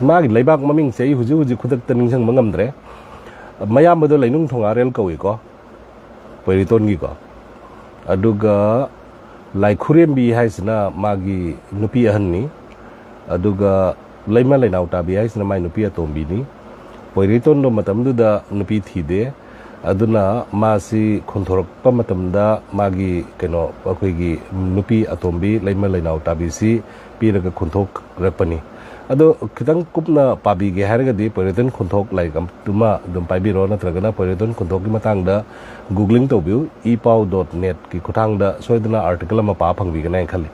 ꯃꯥꯒꯤ ꯂꯩꯕꯥꯛ ꯃꯃꯤꯡꯁꯦ ꯑꯩ ꯍꯧꯖꯤꯛ ꯍꯧꯖꯤꯛ ꯈꯨꯗꯛꯇ ꯅꯤꯡꯁꯤꯡꯕ ꯉꯝꯗ꯭ꯔꯦ꯫ ꯃꯌꯥꯝꯕꯗꯣ ꯂꯩꯅꯨꯡ ꯊꯣꯉꯥꯔꯦꯜ ꯀꯧꯏꯀꯣ, ꯄꯣꯏꯔꯩꯇꯣꯟꯒꯤꯀꯣ꯫ ꯑꯗꯨꯒ ꯂꯥꯏꯈꯨꯔꯦꯝꯕꯤ ꯍꯥꯏꯁꯤꯅ ꯃꯥꯒꯤ ꯅꯨꯄꯤ ꯑꯍꯟꯅꯤ꯫ ꯑꯗꯨꯒ ꯂꯩꯃ ꯂꯩꯅꯥꯎ ꯇꯥꯕꯤ ꯍꯥꯏꯁꯤꯅ ꯃꯥꯏ ꯅꯨꯄꯤ ꯑꯇꯣꯝꯕꯤꯅꯤ꯫ ꯄꯣꯏꯔꯩꯇꯣꯟꯗꯣ ꯃꯇꯝꯗꯨꯗ ꯅꯨꯄꯤ ꯊꯤꯗꯦ꯫ ꯑꯗꯨꯅ ꯃꯥꯁꯤ ꯈꯨꯟꯊꯣꯔꯛꯄ ꯃꯇꯝꯗ ꯃꯥꯒꯤ ꯀꯩꯅꯣ, ꯑꯩꯈꯣꯏꯒꯤ ꯅꯨꯄꯤ ꯑꯇꯣꯝꯕꯤ ꯂꯩꯃ ꯂꯩꯅꯥꯎ ꯇꯥꯕꯤꯁꯤ ꯄꯤꯔꯒ ꯈꯨꯟꯊꯣꯛ ꯔꯛꯄꯅꯤ꯫ ꯑꯗꯣ ꯈꯤꯇꯪ ꯀꯨꯞꯅ ꯄꯥꯕꯤꯒꯦ ꯍꯥꯏꯔꯒꯗꯤ ꯄꯣꯏꯔꯩꯇꯣꯟ ꯈꯨꯟꯊꯣꯛ ꯂꯥꯏꯔꯤꯛ ꯑꯃ ꯑꯗꯨꯝ ꯄꯥꯏꯕꯤꯔꯣ, ꯅꯠꯇ꯭ꯔꯒꯅ ꯄꯣꯏꯔꯩꯇꯣꯟ ꯈꯨꯟꯊꯣꯛꯀꯤ ꯃꯇꯥꯡꯗ Googling ꯇꯧꯕꯤꯌꯨ꯫ ꯏ ꯄꯥꯎ dot net ꯀꯤ ꯈꯨꯠꯊꯥꯡꯗ ꯁꯣꯏꯗꯅ article ꯑꯃ ꯄꯥꯕ ꯐꯪꯕꯤꯒꯅꯤ ꯍꯥꯏꯅ ꯈꯜꯂꯤ꯫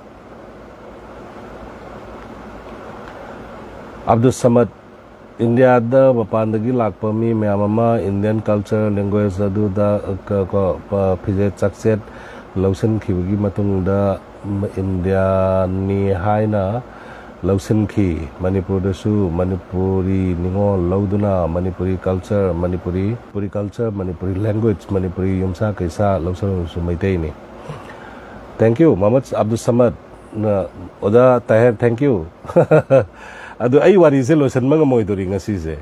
ꯑꯕꯗꯨꯁ ꯁꯃꯗ, ꯏꯟꯗꯤꯌꯥꯗ ꯃꯄꯥꯟꯗꯒꯤ ꯂꯥꯛꯄ ꯃꯤ ꯃꯌꯥꯝ ꯑꯃ Indian culture, language ꯑꯗꯨꯗ ꯀ-, ꯀ-, ꯄ-, ꯐꯤꯖꯦꯠ ꯆꯥꯛꯆꯦꯠ ꯂꯧꯁꯤꯟꯈꯤꯕꯒꯤ ꯃꯇꯨꯡꯗ ꯏꯟꯗꯤꯌꯥꯅꯤ ꯍꯥꯏꯅ ꯂꯧꯁꯤꯟꯈꯤ꯫ ꯃꯅꯤꯄꯨꯔꯗꯁꯨ ꯃꯅꯤꯄꯨꯔꯤ ꯅꯤꯉꯣꯜ ꯂꯧꯗꯨꯅ Manipuri culture, Manipuri, Manipuri culture, Manipuri language, Manipuri ꯌꯨꯝꯁꯥ ꯀꯩꯁꯥ ꯂꯧꯁꯜꯂꯕꯁꯨ ꯃꯩꯇꯩꯅꯤ꯫ Thank you, ꯃꯃꯠ Abdul ꯁꯃꯗ꯫ ꯑꯣꯖꯥ ꯇꯥꯍꯤꯔ, thank you꯫ ꯑꯗꯨ ꯑꯩ ꯋꯥꯔꯤꯁꯦ ꯂꯣꯏꯁꯤꯟꯕ ꯉꯝꯃꯣꯏꯗꯣꯔꯤ ꯉꯁꯤꯁꯦ꯫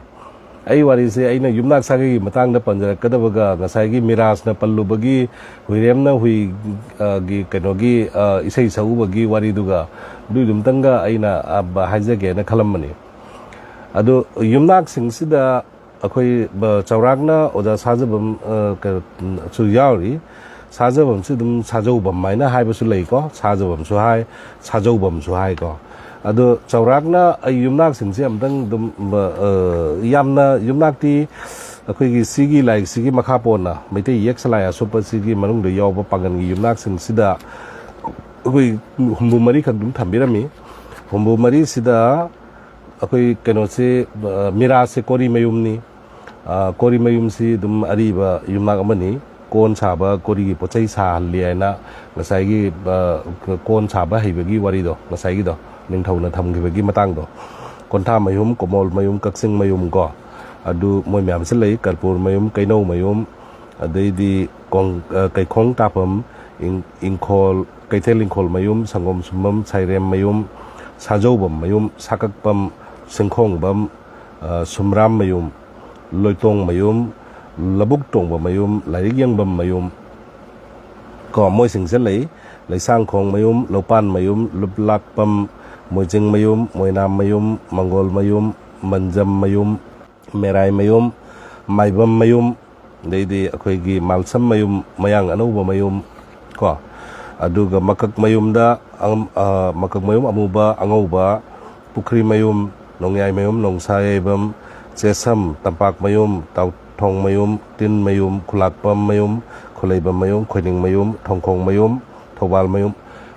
ꯑꯩ ꯋꯥꯔꯤꯁꯦ ꯑꯩꯅ ꯌꯨꯝꯅꯥꯛ ꯁꯥꯒꯩꯒꯤ ꯃꯇꯥꯡꯗ ꯄꯟꯖꯔꯛꯀꯗꯕꯒ ꯉꯁꯥꯏꯒꯤ ꯃꯤꯔꯥꯖꯅ ꯄꯜꯂꯨꯕꯒꯤ ꯍꯨꯏꯔꯦꯝꯅ ꯍꯨꯏ, ꯑ, ꯒꯤ ꯀꯩꯅꯣꯒꯤ, ꯑ, ꯏꯁꯩ ꯁꯛꯎꯕꯒꯤ ꯋꯥꯔꯤꯗꯨꯒ ꯑꯗꯨꯏꯗꯨꯝꯇꯪꯒ ꯑꯩꯅ, ꯑ, ꯕ-, ꯍꯥꯏꯖꯒꯦꯅ ꯈꯜꯂꯝꯕꯅꯤ꯫ ꯑꯗꯨ ꯌꯨꯝꯅꯥꯛꯁꯤꯡꯁꯤꯗ ꯑꯩꯈꯣꯏ, ꯕ-, ꯆꯥꯎꯔꯥꯛꯅ ꯑꯣꯖꯥ ꯁꯥꯖꯕꯝ, ꯑ, ꯀꯩꯅꯣ, ꯁꯨ ꯌꯥꯎꯔꯤ꯫ ꯁꯥꯖꯕꯝꯁꯤ ꯑꯗꯨꯝ ꯁꯥꯖꯧꯕꯝ ꯍꯥꯏꯅ ꯍꯥꯏꯕꯁꯨ ꯂꯩꯀꯣ, ꯁꯥꯖꯕꯝꯁꯨ ꯍꯥꯏ, ꯁꯥꯖꯧꯕꯝꯁꯨ ꯍꯥꯏꯀꯣ꯫ ꯑꯗꯣ ꯆꯥꯎꯔꯥꯛꯅ ꯑꯩ ꯌꯨꯝꯅꯥꯛꯁꯤꯡꯁꯦ ꯑꯝꯇꯪ ꯑꯗꯨꯝ, ꯕ-, ꯑ, ꯌꯥꯝꯅ ꯌꯨꯝꯅꯥꯛꯇꯤ ꯑꯩꯈꯣꯏꯒꯤ ꯁꯤꯒꯤ ꯂꯥꯏꯔꯤꯛꯁꯤꯒꯤ ꯃꯈꯥ ꯄꯣꯟꯅ ꯃꯩꯇꯩ ꯌꯦꯛ ꯁꯂꯥꯏ ꯑꯁꯣꯛꯄꯁꯤꯒꯤ ꯃꯅꯨꯡꯗ ꯌꯥꯎꯕ ꯄꯥꯡꯒꯜꯒꯤ ꯌꯨꯝꯅꯥꯛꯁꯤꯡꯁꯤꯗ ꯑꯩꯈꯣꯏ ꯍꯨꯝꯐꯨ ꯃꯔꯤꯈꯛ ꯑꯗꯨꯝ ꯊꯝꯕꯤꯔꯝꯃꯤ꯫ ꯍꯨꯝꯐꯨ ꯃꯔꯤꯁꯤꯗ ꯑꯩꯈꯣꯏ ꯀꯩꯅꯣꯁꯤ, ꯑ, ꯃꯤꯔꯥꯁꯦ ꯀꯣꯔꯤ ꯃꯌꯨꯝꯅꯤ꯫ ꯑ, ꯀꯣꯔꯤ ꯃꯌꯨꯝꯁꯤ ꯑꯗꯨꯝ ꯑꯔꯤꯕ ꯌꯨꯝꯅꯥꯛ ꯑꯃꯅꯤ꯫ ꯀꯣꯟ ꯁꯥꯕ, ꯀꯣꯔꯤꯒꯤ ꯄꯣꯠ ꯆꯩ ꯁꯥꯍꯜꯂꯤ ꯍꯥꯏꯅ ꯉꯁꯥꯏꯒꯤ, ꯑ, ꯀꯣꯟ ꯁꯥꯕ ꯍꯩꯕꯒꯤ ꯋꯥꯔꯤꯗꯣ, ꯉꯁꯥꯏꯒꯤꯗꯣ, ꯅꯤꯡꯊꯧꯅ ꯊꯝꯈꯤꯕꯒꯤ ꯃꯇꯥꯡꯗꯣ꯫ ꯀꯣꯟꯊꯥ ꯃꯌꯨꯝ, ꯀꯣꯃꯣꯜ ꯃꯌꯨꯝ, ꯀꯛꯆꯤꯡ ꯃꯌꯨꯝ ꯀꯣ, ꯑꯗꯨ ꯃꯣꯏ ꯃꯌꯥꯝꯁꯤ ꯂꯩ꯫ ꯀꯔꯄꯨꯔ ꯃꯌꯨꯝ, ꯀꯩꯅꯧ ꯃꯌꯨꯝ, ꯑꯗꯩꯗꯤ ꯀꯣꯡ-, ꯑ, ꯀꯩꯈꯣꯡ ꯇꯥꯐꯝ, ꯏꯪ-, ꯏꯪꯈꯣꯜ, ꯀꯩꯊꯦꯜ ꯏꯪꯈꯣꯜ ꯃꯌꯨꯝ, ꯁꯪꯒꯣꯝ ꯁꯨꯝꯕꯝ, ꯁꯥꯏꯔꯦꯝ ꯃꯌꯨꯝ, ꯁꯥꯖꯧꯕꯝ ꯃꯌꯨꯝ, ꯁꯥꯀꯛꯄꯝ, ꯁꯤꯡꯈꯣꯡꯕꯝ, ꯑ, ꯁꯨꯝꯔꯥꯝ ꯃꯌꯨꯝ, ꯂꯣꯏꯇꯣꯡ ꯃꯌꯨꯝ, ꯂꯧꯕꯨꯛ ꯇꯣꯡꯕ ꯃꯌꯨꯝ, ꯂꯥꯏꯔꯤꯛ ꯌꯦꯡꯐꯝ ꯃꯌꯨꯝ ꯀꯣ, ꯃꯣꯏꯁꯤꯡꯁꯦ ꯂꯩ꯫ ꯂꯩꯁꯥꯡꯈꯣꯡ ꯃꯌꯨꯝ, ꯂꯧꯄꯥꯟ ꯃꯌꯨꯝ, ꯂꯨꯞꯂꯥꯛꯄꯝ, ꯃꯣꯏꯖꯤꯡ ꯃꯌꯨꯝ, ꯃꯣꯏꯅꯥꯝ ꯃꯌꯨꯝ, ꯃꯪꯒꯣꯜ ꯃꯌꯨꯝ, ꯃꯟꯖꯝ ꯃꯌꯨꯝ, ꯃꯦꯔꯥꯏ ꯃꯌꯨꯝ, ꯃꯥꯏꯕꯝ ꯃꯌꯨꯝ, ꯑꯗꯩꯗꯤ ꯑꯩꯈꯣꯏꯒꯤ ꯃꯥꯜꯁꯝ ꯃꯌꯨꯝ, ꯃꯌꯥꯡ ꯑꯅꯧꯕ ꯃꯌꯨꯝ ꯀꯣ, ꯑꯗꯨꯒ ꯃꯀꯛ ꯃꯌꯨꯝꯗ ꯑꯉꯝ-, ꯑ, ꯃꯀꯛ ꯃꯌꯨꯝ ꯑꯃꯨꯕ, ꯑꯉꯧꯕ, ꯄꯨꯈ꯭ꯔꯤ ꯃꯌꯨꯝ, ꯅꯣꯡꯌꯥꯏ ꯃꯌꯨꯝ, ꯅꯣꯡꯁꯥ ꯌꯥꯏꯕꯝ, ꯆꯦꯁꯝ, ꯇꯝꯄꯥꯛ ꯃꯌꯨꯝ, ꯇꯥꯎꯊꯣꯡ ꯃꯌꯨꯝ, ꯇꯤꯟ ꯃꯌꯨꯝ, ꯈꯨꯂꯥꯛꯄꯝ ꯃꯌꯨꯝ, ꯈꯨꯂꯩꯕꯝ ꯃꯌꯨꯝ, ꯈꯣꯏꯅꯤꯡ ꯃꯌꯨꯝ, ꯊꯣꯡꯈꯣꯡ ꯃꯌꯨꯝ, ꯊꯧꯕꯥꯜ ꯃꯌꯨꯝ,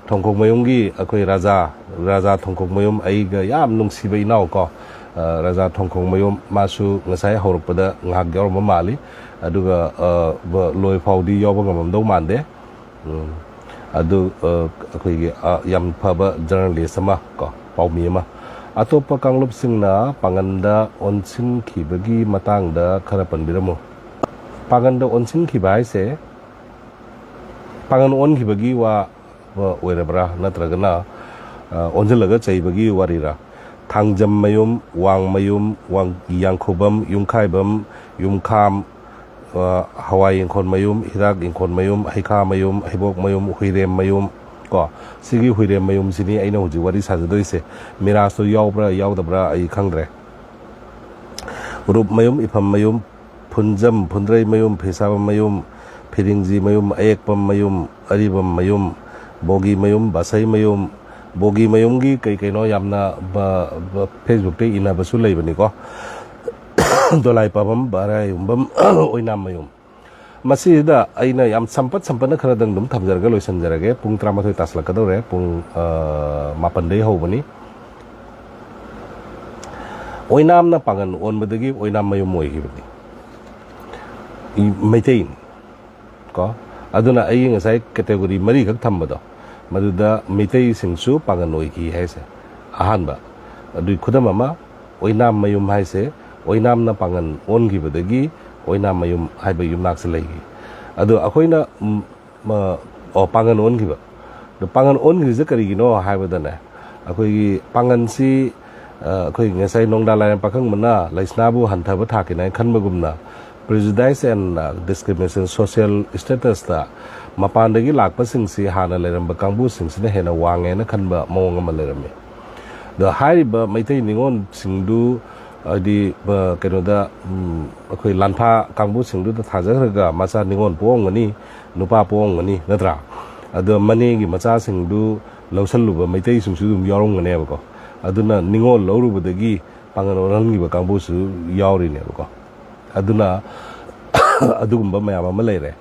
ꯊꯣꯡꯈꯣꯡ ꯃꯌꯨꯝꯒꯤ ꯑꯩꯈꯣꯏ ꯔꯥꯖꯥ, ꯔꯥꯖꯥ ꯊꯣꯡꯈꯣꯡ ꯃꯌꯨꯝ, ꯑꯩꯒ ꯌꯥꯝ ꯅꯨꯡꯁꯤꯕ ꯏꯅꯥꯎ ꯀꯣ, ꯑ, ꯔꯥꯖꯥ ꯊꯣꯡꯈꯣꯡ ꯃꯌꯨꯝ, ꯃꯥꯁꯨ ꯉꯁꯥꯏ ꯍꯧꯔꯛꯄꯗ ꯉꯥꯏꯍꯥꯛ ꯌꯥꯎꯔꯝꯕ ꯃꯥꯜꯂꯤ, ꯑꯗꯨꯒ, ꯑ, ꯕ-, ꯂꯣꯏ ꯐꯥꯎꯗꯤ ꯌꯥꯎꯕ ꯉꯝꯃꯝꯗꯧ ꯃꯥꯟꯗꯦ꯫ ꯎꯝ꯫ ꯑꯗꯨ ꯑ, ꯑꯩꯈꯣꯏꯒꯤ ꯑ, ꯌꯥꯝ ꯐꯕ ꯖꯔꯅꯦꯂꯤꯁ ꯑꯃ, ꯀꯣ, ꯄꯥꯎꯃꯤ ꯑꯃ꯫ ꯑꯇꯣꯞꯄ ꯀꯥꯡꯂꯨꯞꯁꯤꯡꯅ ꯄꯥꯡꯒꯟꯗ ꯑꯣꯟꯁꯤꯟꯈꯤꯕꯒꯤ ꯃꯇꯥꯡꯗ ꯈꯔ ꯄꯟꯕꯤꯔꯝꯃꯨ꯫ ꯄꯥꯡꯒꯟꯗ ꯑꯣꯟꯁꯤꯟꯈꯤꯕ ꯍꯥꯏꯁꯦ ꯄꯥꯡꯒꯟ ꯑꯣꯟꯈꯤꯕꯒꯤ ꯋꯥ ꯑꯣꯏꯔꯕ꯭ꯔꯥ, ꯅꯠꯇ꯭ꯔꯒꯅ ꯑ, ꯑꯣꯟꯁꯤꯜꯂꯒ ꯆꯩꯕꯒꯤ ꯋꯥꯔꯤꯔꯥ? ꯊꯥꯡꯖꯝ ꯃꯌꯨꯝ, ꯋꯥꯡ ꯃꯌꯨꯝ, ꯋꯥꯡ-, ꯌꯥꯡꯈꯨꯕꯝ, ꯌꯨꯝꯈꯥꯏꯕꯝ, ꯌꯨꯝꯈꯥꯝ, ꯑ, ꯍꯋꯥꯏ ꯏꯪꯈꯣꯜ ꯃꯌꯨꯝ, ꯍꯤꯗꯥꯛ ꯏꯪꯈꯣꯜ ꯃꯌꯨꯝ, ꯍꯩꯈꯥ ꯃꯌꯨꯝ, ꯍꯩꯕꯣꯛ ꯃꯌꯨꯝ, ꯍꯨꯏꯔꯦꯝ ꯃꯌꯨꯝ, ꯀꯣ, ꯁꯤꯒꯤ ꯍꯨꯏꯔꯦꯝ ꯃꯌꯨꯝꯁꯤꯅꯤ ꯑꯩꯅ ꯍꯧꯖꯤꯛ ꯋꯥꯔꯤ ꯁꯥꯖꯗꯣꯏꯁꯦ꯫ ꯃꯤꯔꯥꯖꯇꯣ ꯌꯥꯎꯕ꯭ꯔꯥ ꯌꯥꯎꯗꯕ꯭ꯔꯥ ꯑꯩ ꯈꯪꯗ꯭ꯔꯦ꯫ ꯎꯔꯨꯞ ꯃꯌꯨꯝ, ꯏꯐꯝ ꯃꯌꯨꯝ, ꯐꯨꯟꯖꯝ, ꯐꯨꯟꯗ꯭ꯔꯩ ꯃꯌꯨꯝ, ꯐꯤꯁꯥꯕꯝ ꯃꯌꯨꯝ, ꯐꯤꯔꯤꯡꯖꯤ ꯃꯌꯨꯝ, ꯑꯌꯦꯛꯄꯝ ꯃꯌꯨꯝ, ꯑꯔꯤꯕꯝ ꯃꯌꯨꯝ, ꯕꯣꯒꯤ ꯃꯌꯨꯝ, ꯕꯁꯩ ꯃꯌꯨꯝ, ꯕꯣꯒꯤ ꯃꯌꯨꯝꯒꯤ ꯀꯩ ꯀꯩꯅꯣ ꯌꯥꯝꯅ ꯕ-, ꯕ-, ꯐꯦꯁꯕꯨꯛꯇ ꯏꯅꯕꯁꯨ ꯂꯩꯕꯅꯤꯀꯣ꯫ ꯗꯣꯂꯥꯏ ꯄꯥꯕꯝ, ꯕꯔꯥꯏ ꯌꯨꯝꯕꯝ, ꯑꯣꯏꯅꯥꯝ ꯃꯌꯨꯝ꯫ ꯃꯁꯤꯗ ꯑꯩꯅ ꯌꯥꯝ ꯁꯝꯄꯠ ꯁꯝꯄꯠꯅ ꯈꯔꯗꯪ ꯑꯗꯨꯝ ꯊꯝꯖꯔꯒ ꯂꯣꯏꯁꯤꯟꯖꯔꯒꯦ꯫ ꯄꯨꯡ ꯇꯔꯥꯃꯥꯊꯣꯏ ꯇꯥꯁꯜꯂꯛꯀꯗꯧꯔꯦ꯫ ꯄꯨꯡ, ꯑ, ꯃꯥꯄꯟꯗꯩ ꯍꯧꯕꯅꯤ꯫ ꯑꯣꯏꯅꯥꯝꯅ ꯄꯥꯡꯒꯟ ꯑꯣꯟꯕꯗꯒꯤ ꯑꯣꯏꯅꯥꯝ ꯃꯌꯨꯝ ꯑꯣꯏꯈꯤꯕꯅꯤ꯫ ꯏ-, ꯃꯩꯇꯩꯅꯤ꯫ ꯀꯣ? ꯑꯗꯨꯅ ꯑꯩꯒꯤ ꯉꯁꯥꯏ ꯀꯦꯇꯦꯒꯣꯔꯤ ꯃꯔꯤꯈꯛ ꯊꯝꯕꯗꯣ, ꯃꯗꯨꯗ ꯃꯩꯇꯩꯁꯤꯡꯁꯨ ꯄꯥꯡꯒꯟ ꯑꯣꯏꯈꯤ ꯍꯥꯏꯁꯦ ꯑꯍꯥꯟꯕ꯫ ꯑꯗꯨꯒꯤ ꯈꯨꯗꯝ ꯑꯃ, ꯑꯣꯏꯅꯥꯝ ꯃꯌꯨꯝ ꯍꯥꯏꯁꯦ ꯑꯣꯏꯅꯥꯝꯅ ꯄꯥꯡꯒꯟ ꯑꯣꯟꯈꯤꯕꯗꯒꯤ ꯑꯣꯏꯅꯥꯝ ꯃꯌꯨꯝ ꯍꯥꯏꯕ ꯌꯨꯝꯅꯥꯛꯁꯦ ꯂꯩꯈꯤ꯫ ꯑꯗꯣ ꯑꯩꯈꯣꯏꯅ, ꯎꯝ, ꯃ-, ꯑꯣ, ꯄꯥꯡꯒꯟ ꯑꯣꯟꯈꯤꯕ꯫ ꯑꯗꯣ ꯄꯥꯡꯒꯟ ꯑꯣꯟꯈ꯭ꯔꯤꯁꯦ ꯀꯔꯤꯒꯤꯅꯣ ꯍꯥꯏꯕꯗꯅꯦ, ꯑꯩꯈꯣꯏꯒꯤ ꯄꯥꯡꯒꯟꯁꯤ, ꯑ, ꯑꯩꯈꯣꯏ ꯉꯁꯥꯏ ꯅꯣꯡꯗꯥ ꯂꯥꯏꯔꯦꯝ ꯄꯥꯈꯪꯕꯅ ꯂꯩꯁꯅꯥꯕꯨ ꯍꯟꯊꯕ ꯊꯥꯛꯀꯤꯅꯦ ꯍꯥꯏꯅ ꯈꯟꯕꯒꯨꯝꯅ, prejudice and, ꯑ, discrimination, social statusꯇ ꯃꯄꯥꯟꯗꯒꯤ ꯂꯥꯛꯄꯁꯤꯡꯁꯤ ꯍꯥꯟꯅ ꯂꯩꯔꯝꯕ ꯀꯥꯡꯕꯨꯁꯤꯡꯁꯤꯅ ꯍꯦꯟꯅ ꯋꯥꯡꯉꯦꯅ ꯈꯟꯕ ꯃꯑꯣꯡ ꯑꯃ ꯂꯩꯔꯝꯃꯤ꯫ ꯑꯗꯣ ꯍꯥꯏꯔꯤꯕ ꯃꯩꯇꯩ ꯅꯤꯉꯣꯜꯁꯤꯡꯗꯨ, ꯍꯥꯏꯗꯤ, ꯑ, ꯀꯩꯅꯣꯗ, ꯎꯝ, ꯑꯩꯈꯣꯏ ꯂꯥꯟꯐꯥ ꯀꯥꯡꯕꯨꯁꯤꯡꯗꯨꯗ ꯊꯥꯖꯈ꯭ꯔꯒ ꯃꯆꯥ ꯅꯤꯉꯣꯜ ꯄꯣꯛꯑꯝꯒꯅꯤ, ꯅꯨꯄꯥ ꯄꯣꯛꯑꯝꯒꯅꯤ, ꯅꯠꯇ꯭ꯔꯥ? ꯑꯗꯣ ꯃꯅꯦꯒꯤ ꯃꯆꯥꯁꯤꯡꯗꯨ ꯂꯧꯁꯜꯂꯨꯕ ꯃꯩꯇꯩꯁꯤꯡꯁꯨ ꯑꯗꯨꯝ ꯌꯥꯎꯔꯝꯒꯅꯦꯕꯀꯣ꯫ ꯑꯗꯨꯅ ꯅꯤꯉꯣꯜ ꯂꯧꯔꯨꯕꯗꯒꯤ ꯄꯥꯡꯒꯜ ꯑꯣꯜꯍꯟꯈꯤꯕ ꯀꯥꯡꯕꯨꯁꯨ ꯌꯥꯎꯔꯤꯅꯦꯕꯀꯣ꯫ ꯑꯗꯨꯅ ꯑꯗꯨꯒꯨꯝꯕ ꯃꯌꯥꯝ ꯑꯃ ꯂꯩꯔꯦ꯫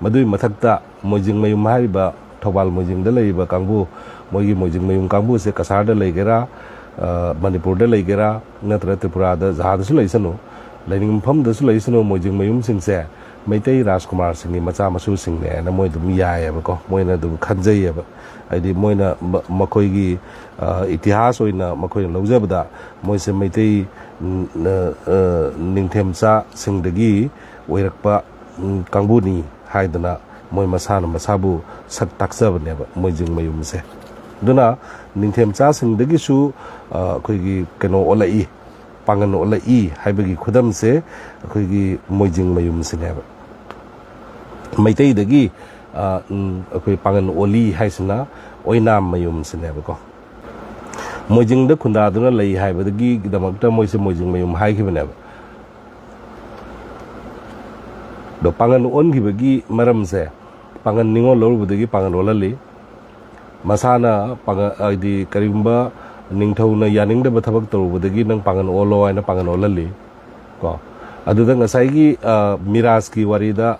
ꯃꯗꯨꯒꯤ ꯃꯊꯛꯇ ꯃꯣꯏꯖꯤꯡ ꯃꯌꯨꯝ ꯍꯥꯏꯔꯤꯕ ꯊꯧꯕꯥꯜ ꯃꯣꯏꯖꯤꯡꯗ ꯂꯩꯔꯤꯕ ꯀꯥꯡꯕꯨ, ꯃꯣꯏꯒꯤ ꯃꯣꯏꯖꯤꯡ ꯃꯌꯨꯝ ꯀꯥꯡꯕꯨꯁꯦ ꯀꯁꯥꯔꯗ ꯂꯩꯒꯦꯔꯥ, ꯑ, ꯃꯅꯤꯄꯨꯔꯗ ꯂꯩꯒꯦꯔꯥ, ꯅꯠꯇ꯭ꯔꯒ ꯇ꯭ꯔꯤꯄꯨꯔꯥꯗ, ꯖꯍꯥꯗꯁꯨ ꯂꯩꯁꯅꯨ, ꯂꯩꯅꯤꯡꯕ ꯃꯐꯝꯗꯁꯨ ꯂꯩꯁꯅꯨ, ꯃꯣꯏꯖꯤꯡ ꯃꯌꯨꯝꯁꯤꯡꯁꯦ ꯃꯩꯇꯩ ꯔꯥꯖꯀꯨꯃꯥꯔꯁꯤꯡꯒꯤ ꯃꯆꯥ ꯃꯁꯨꯁꯤꯡꯅꯦꯅ ꯃꯣꯏ ꯑꯗꯨꯝ ꯌꯥꯏꯌꯦꯕꯀꯣ꯫ ꯃꯣꯏꯅ ꯑꯗꯨꯝ ꯈꯟꯖꯩꯌꯦꯕ꯫ ꯍꯥꯏꯗꯤ ꯃꯣꯏꯅ ꯃ-, ꯃꯈꯣꯏꯒꯤ, ꯑ, ꯏꯇꯤꯍꯥꯁ ꯑꯣꯏꯅ ꯃꯈꯣꯏꯅ ꯂꯧꯖꯕꯗ ꯃꯣꯏꯁꯦ ꯃꯩꯇꯩ, ꯎꯝ, ꯑ, ꯑ, ꯅꯤꯡꯊꯦꯝꯆꯥꯁꯤꯡꯗꯒꯤ ꯑꯣꯏꯔꯛꯄ, ꯎꯝ, ꯀꯥꯡꯕꯨꯅꯤ ꯍꯥꯏꯗꯅ ꯃꯣꯏ ꯃꯁꯥꯅ ꯃꯁꯥꯕꯨ ꯁꯛ ꯇꯥꯛꯆꯕꯅꯦꯕ ꯃꯣꯏꯖꯤꯡ ꯃꯌꯨꯝꯁꯦ꯫ ꯑꯗꯨꯅ ꯅꯤꯡꯊꯦꯝꯆꯥꯁꯤꯡꯗꯒꯤꯁꯨ, ꯑ, ꯑꯩꯈꯣꯏꯒꯤ ꯀꯩꯅꯣ ꯑꯣꯜꯂꯛꯏ, ꯄꯥꯡꯒꯜ ꯑꯣꯜꯂꯛꯏ ꯍꯥꯏꯕꯒꯤ ꯈꯨꯗꯝꯁꯦ ꯑꯩꯈꯣꯏꯒꯤ ꯃꯣꯏꯖꯤꯡ ꯃꯌꯨꯝꯁꯤꯅꯦꯕ꯫ ꯃꯩꯇꯩꯗꯒꯤ, ꯑ, ꯎꯝ, ꯑꯩꯈꯣꯏ ꯄꯥꯡꯒꯜ ꯑꯣꯜꯂꯤ ꯍꯥꯏꯁꯤꯅ ꯑꯣꯏꯅꯥꯝ ꯃꯌꯨꯝꯁꯤꯅꯦꯕꯀꯣ꯫ ꯃꯣꯏꯖꯤꯡꯗ ꯈꯨꯟꯗꯥꯗꯨꯅ ꯂꯩ ꯍꯥꯏꯕꯗꯒꯤꯗꯃꯛꯇ ꯃꯣꯏꯁꯦ ꯃꯣꯏꯖꯤꯡ ꯃꯌꯨꯝ ꯍꯥꯏꯈꯤꯕꯅꯦꯕ꯫ ꯑꯗꯣ ꯄꯥꯡꯒꯜ ꯑꯣꯟꯈꯤꯕꯒꯤ ꯃꯔꯝꯁꯦ, ꯄꯥꯡꯒꯜ ꯅꯤꯉꯣꯜ ꯂꯧꯔꯨꯕꯗꯒꯤ ꯄꯥꯡꯒꯜ ꯑꯣꯜꯍꯜꯂꯤ꯫ ꯃꯁꯥꯅ ꯄꯥꯡꯒꯜ, ꯍꯥꯏꯗꯤ ꯀꯔꯤꯒꯨꯝꯕ ꯅꯤꯡꯊꯧꯅ ꯌꯥꯅꯤꯡꯗꯕ ꯊꯕꯛ ꯇꯧꯔꯨꯕꯗꯒꯤ ꯅꯪ ꯄꯥꯡꯒꯜ ꯑꯣꯜꯂꯣ ꯍꯥꯏꯅ ꯄꯥꯡꯒꯜ ꯑꯣꯜꯍꯜꯂꯤ꯫ ꯀꯣ, ꯑꯗꯨꯗ ꯉꯁꯥꯏꯒꯤ, ꯑ, ꯃꯤꯔꯥꯖꯀꯤ ꯋꯥꯔꯤꯗ,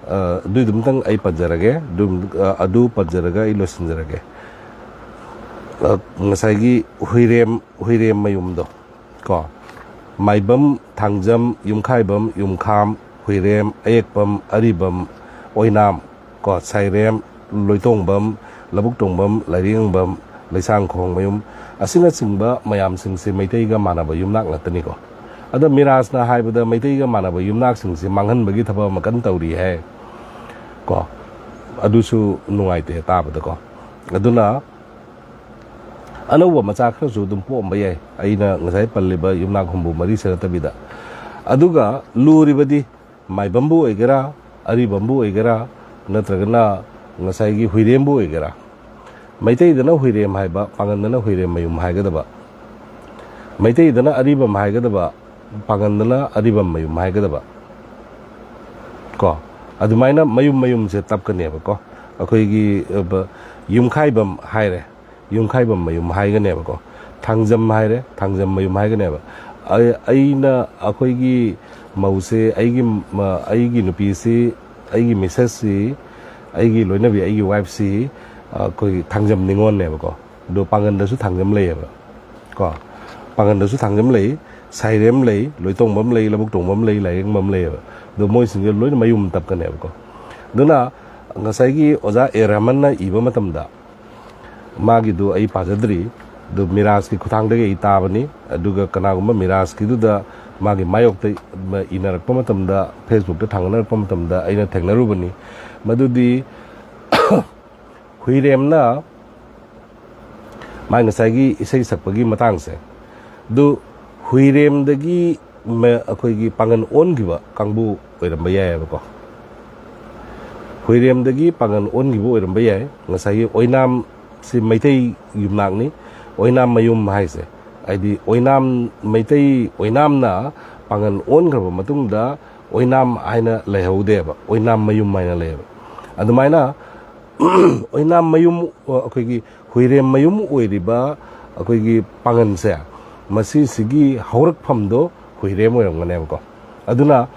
ꯑ, ꯑꯗꯨꯏꯗꯨꯝꯇꯪ ꯑꯩ ꯄꯟꯖꯔꯒꯦ꯫ ꯑꯗꯨꯝ, ꯑ, ꯑꯗꯨ ꯄꯟꯖꯔꯒ ꯑꯩ ꯂꯣꯏꯁꯤꯟꯖꯔꯒꯦ꯫ ꯑ, ꯉꯁꯥꯏꯒꯤ ꯍꯨꯏꯔꯦꯝ, ꯍꯨꯏꯔꯦꯝ ꯃꯌꯨꯝꯗꯣ, ꯀꯣ, ꯃꯥꯏꯕꯝ, ꯊꯥꯡꯖꯝ, ꯌꯨꯝꯈꯥꯏꯕꯝ, ꯌꯨꯝꯈꯥꯝ, ꯍꯨꯏꯔꯦꯝ, ꯑꯌꯦꯛꯄꯝ, ꯑꯔꯤꯕꯝ, ꯑꯣꯏꯅꯥꯝ, ꯀꯣ, ꯁꯥꯏꯔꯦꯝ, ꯂꯣꯏꯇꯣꯡꯕꯝ, ꯂꯧꯕꯨꯛꯇꯣꯡꯕꯝ, ꯂꯥꯏꯔꯦꯡꯕꯝ, ꯂꯩꯁꯥꯡꯈꯣꯡ ꯃꯌꯨꯝ ꯑꯁꯤꯅꯆꯤꯡꯕ ꯃꯌꯥꯝꯁꯤꯡꯁꯦ ꯃꯩꯇꯩꯒ ꯃꯥꯟꯅꯕ ꯌꯨꯝꯅꯥꯛ ꯉꯥꯛꯇꯅꯤꯀꯣ꯫ ꯑꯗꯣ ꯃꯤꯔꯥꯖꯅ ꯍꯥꯏꯕꯗ ꯃꯩꯇꯩꯒ ꯃꯥꯟꯅꯕ ꯌꯨꯝꯅꯥꯛꯁꯤꯡꯁꯦ ꯃꯥꯡꯍꯟꯕꯒꯤ ꯊꯕꯛ ꯑꯃ ꯀꯟꯅ ꯇꯧꯔꯤ ꯍꯥꯏ꯫ ꯀꯣ, ꯑꯗꯨꯁꯨ ꯅꯨꯡꯉꯥꯏꯇꯦ ꯇꯥꯕꯗꯀꯣ꯫ ꯑꯗꯨꯅ ꯑꯅꯧꯕ ꯃꯆꯥ ꯈꯔꯁꯨ ꯑꯗꯨꯝ ꯄꯣꯛꯑꯝꯕ ꯌꯥꯏ, ꯑꯩꯅ ꯉꯁꯥꯏ ꯄꯜꯂꯤꯕ ꯌꯨꯝꯅꯥꯛ ꯍꯨꯝꯐꯨ ꯃꯔꯤꯁꯦ ꯅꯠꯇꯕꯤꯗ꯫ ꯑꯗꯨꯒ ꯂꯨꯔꯤꯕꯗꯤ ꯃꯥꯏꯕꯝꯕꯨ ꯑꯣꯏꯒꯦꯔꯥ, ꯑꯔꯤꯕꯝꯕꯨ ꯑꯣꯏꯒꯦꯔꯥ, ꯅꯠꯇ꯭ꯔꯒꯅ ꯉꯁꯥꯏꯒꯤ ꯍꯨꯏꯔꯦꯝꯕꯨ ꯑꯣꯏꯒꯦꯔꯥ, ꯃꯩꯇꯩꯗꯅ ꯍꯨꯏꯔꯦꯝ ꯍꯥꯏꯕ, ꯄꯥꯉꯟꯗꯅ ꯍꯨꯏꯔꯦꯝ ꯃꯌꯨꯝ ꯍꯥꯏꯒꯗꯕ, ꯃꯩꯇꯩꯗꯅ ꯑꯔꯤꯕꯝ ꯍꯥꯏꯒꯗꯕ, ꯄꯥꯉꯟꯗꯅ ꯑꯔꯤꯕꯝ ꯃꯌꯨꯝ ꯍꯥꯏꯒꯗꯕ꯫ ꯀꯣ, ꯑꯗꯨꯃꯥꯏꯅ ꯃꯌꯨꯝ ꯃꯌꯨꯝꯁꯦ ꯇꯞꯀꯅꯦꯕꯀꯣ꯫ ꯑꯩꯈꯣꯏꯒꯤ, ꯑ, ꯕ-, ꯌꯨꯝꯈꯥꯏꯕꯝ ꯍꯥꯏꯔꯦ, ꯌꯨꯝꯈꯥꯏꯕꯝ ꯃꯌꯨꯝ ꯍꯥꯏꯒꯅꯦꯕꯀꯣ꯫ ꯊꯥꯡꯖꯝ ꯍꯥꯏꯔꯦ, ꯊꯥꯡꯖꯝ ꯃꯌꯨꯝ ꯍꯥꯏꯒꯅꯦꯕ꯫ ꯑꯩ-, ꯑꯩꯅ, ꯑꯩꯈꯣꯏꯒꯤ ꯃꯧꯁꯦ, ꯑꯩꯒꯤ ꯃ-, ꯑꯩꯒꯤ ꯅꯨꯄꯤꯁꯤ, ꯑꯩꯒꯤ ꯃꯤꯁꯦꯁꯁꯤ, ꯑꯩꯒꯤ ꯂꯣꯏꯅꯕꯤ, ꯑꯩꯒꯤ ꯋꯥꯏꯐꯁꯤ, ꯑꯩꯈꯣꯏꯒꯤ ꯊꯥꯡꯖꯝ ꯅꯤꯉꯣꯜꯅꯦꯕꯀꯣ꯫ ꯑꯗꯣ ꯄꯥꯡꯒꯟꯗꯁꯨ ꯊꯥꯡꯖꯝ ꯂꯩꯌꯦꯕ꯫ ꯀꯣ, ꯄꯥꯡꯒꯟꯗꯁꯨ ꯊꯥꯡꯖꯝ ꯂꯩ, ꯁꯥꯏꯔꯦꯝ ꯂꯩ, ꯂꯣꯏꯇꯣꯡꯕꯝ ꯂꯩ, ꯂꯧꯕꯨꯛ ꯇꯣꯡꯕꯝ ꯂꯩ, ꯂꯥꯏꯔꯦꯡꯕꯝ ꯂꯩꯌꯦꯕ꯫ ꯑꯗꯣ ꯃꯣꯏꯁꯤꯡꯁꯦ ꯂꯣꯏꯅ ꯃꯌꯨꯝ ꯇꯞꯀꯅꯦꯕꯀꯣ꯫ ꯑꯗꯨꯅ ꯉꯁꯥꯏꯒꯤ ꯑꯣꯖꯥ ꯑꯦ ꯔꯍꯃꯟꯅ ꯏꯕ ꯃꯇꯝꯗ, ꯃꯥꯒꯤꯗꯨ ꯑꯩ ꯄꯥꯖꯗ꯭ꯔꯤ, ꯑꯗꯨ ꯃꯤꯔꯥꯖꯀꯤ ꯈꯨꯠꯊꯥꯡꯗꯒꯤ ꯑꯩ ꯇꯥꯕꯅꯤ꯫ ꯑꯗꯨꯒ ꯀꯅꯥꯒꯨꯝꯕ ꯃꯤꯔꯥꯖꯀꯤꯗꯨꯗ ꯃꯥꯒꯤ ꯃꯥꯌꯣꯛꯇ ꯏꯅꯔꯛꯄ ꯃꯇꯝꯗ, Facebook-ꯇ ꯊꯥꯡꯒꯠꯅꯔꯛꯄ ꯃꯇꯝꯗ ꯑꯩꯅ ꯊꯦꯡꯅꯔꯨꯕꯅꯤ꯫ ꯃꯗꯨꯗꯤ ꯍꯨꯏꯔꯦꯝꯅ ꯃꯥꯒꯤ ꯉꯁꯥꯏꯒꯤ ꯏꯁꯩ ꯁꯛꯄꯒꯤ ꯃꯇꯥꯡꯁꯦ, ꯑꯗꯨ ꯍꯨꯏꯔꯦꯝꯗꯒꯤ ꯃ-, ꯑꯩꯈꯣꯏꯒꯤ ꯄꯥꯡꯒꯟ ꯑꯣꯟꯈꯤꯕ ꯀꯥꯡꯕꯨ ꯑꯣꯏꯔꯝꯕ ꯌꯥꯏꯑꯕꯀꯣ꯫ ꯍꯨꯏꯔꯦꯝꯗꯒꯤ ꯄꯥꯡꯒꯟ ꯑꯣꯟꯈꯤꯕ ꯑꯣꯏꯔꯝꯕ ꯌꯥꯏ꯫ ꯉꯁꯥꯏꯒꯤ ꯑꯣꯏꯅꯥꯝꯁꯤ ꯃꯩꯇꯩ ꯌꯨꯝꯅꯥꯛꯅꯤ꯫ ꯑꯣꯏꯅꯥꯝ ꯃꯌꯨꯝ ꯍꯥꯏꯁꯦ, ꯍꯥꯏꯗꯤ ꯑꯣꯏꯅꯥꯝ, ꯃꯩꯇꯩ ꯑꯣꯏꯅꯥꯝꯅ ꯄꯥꯡꯒꯟ ꯑꯣꯟꯈ꯭ꯔꯕ ꯃꯇꯨꯡꯗ ꯑꯣꯏꯅꯥꯝ ꯍꯥꯏꯅ ꯂꯩꯍꯧꯗꯦꯕ, ꯑꯣꯏꯅꯥꯝ ꯃꯌꯨꯝ ꯍꯥꯏꯅ ꯂꯩꯌꯦꯕ꯫ ꯑꯗꯨꯃꯥꯏꯅ ꯑꯣꯏꯅꯥꯝ ꯃꯌꯨꯝ, ꯑꯩꯈꯣꯏꯒꯤ ꯍꯨꯏꯔꯦꯝ ꯃꯌꯨꯝ ꯑꯣꯏꯔꯤꯕ ꯑꯩꯈꯣꯏꯒꯤ ꯄꯥꯡꯒꯟꯁꯦ, ꯃꯁꯤꯁꯤꯒꯤ ꯍꯧꯔꯛꯐꯝꯗꯣ ꯍꯨꯏꯔꯦꯝ ꯑꯣꯏꯔꯝꯒꯅꯦꯕꯀꯣ꯫ ꯑꯗꯨꯅ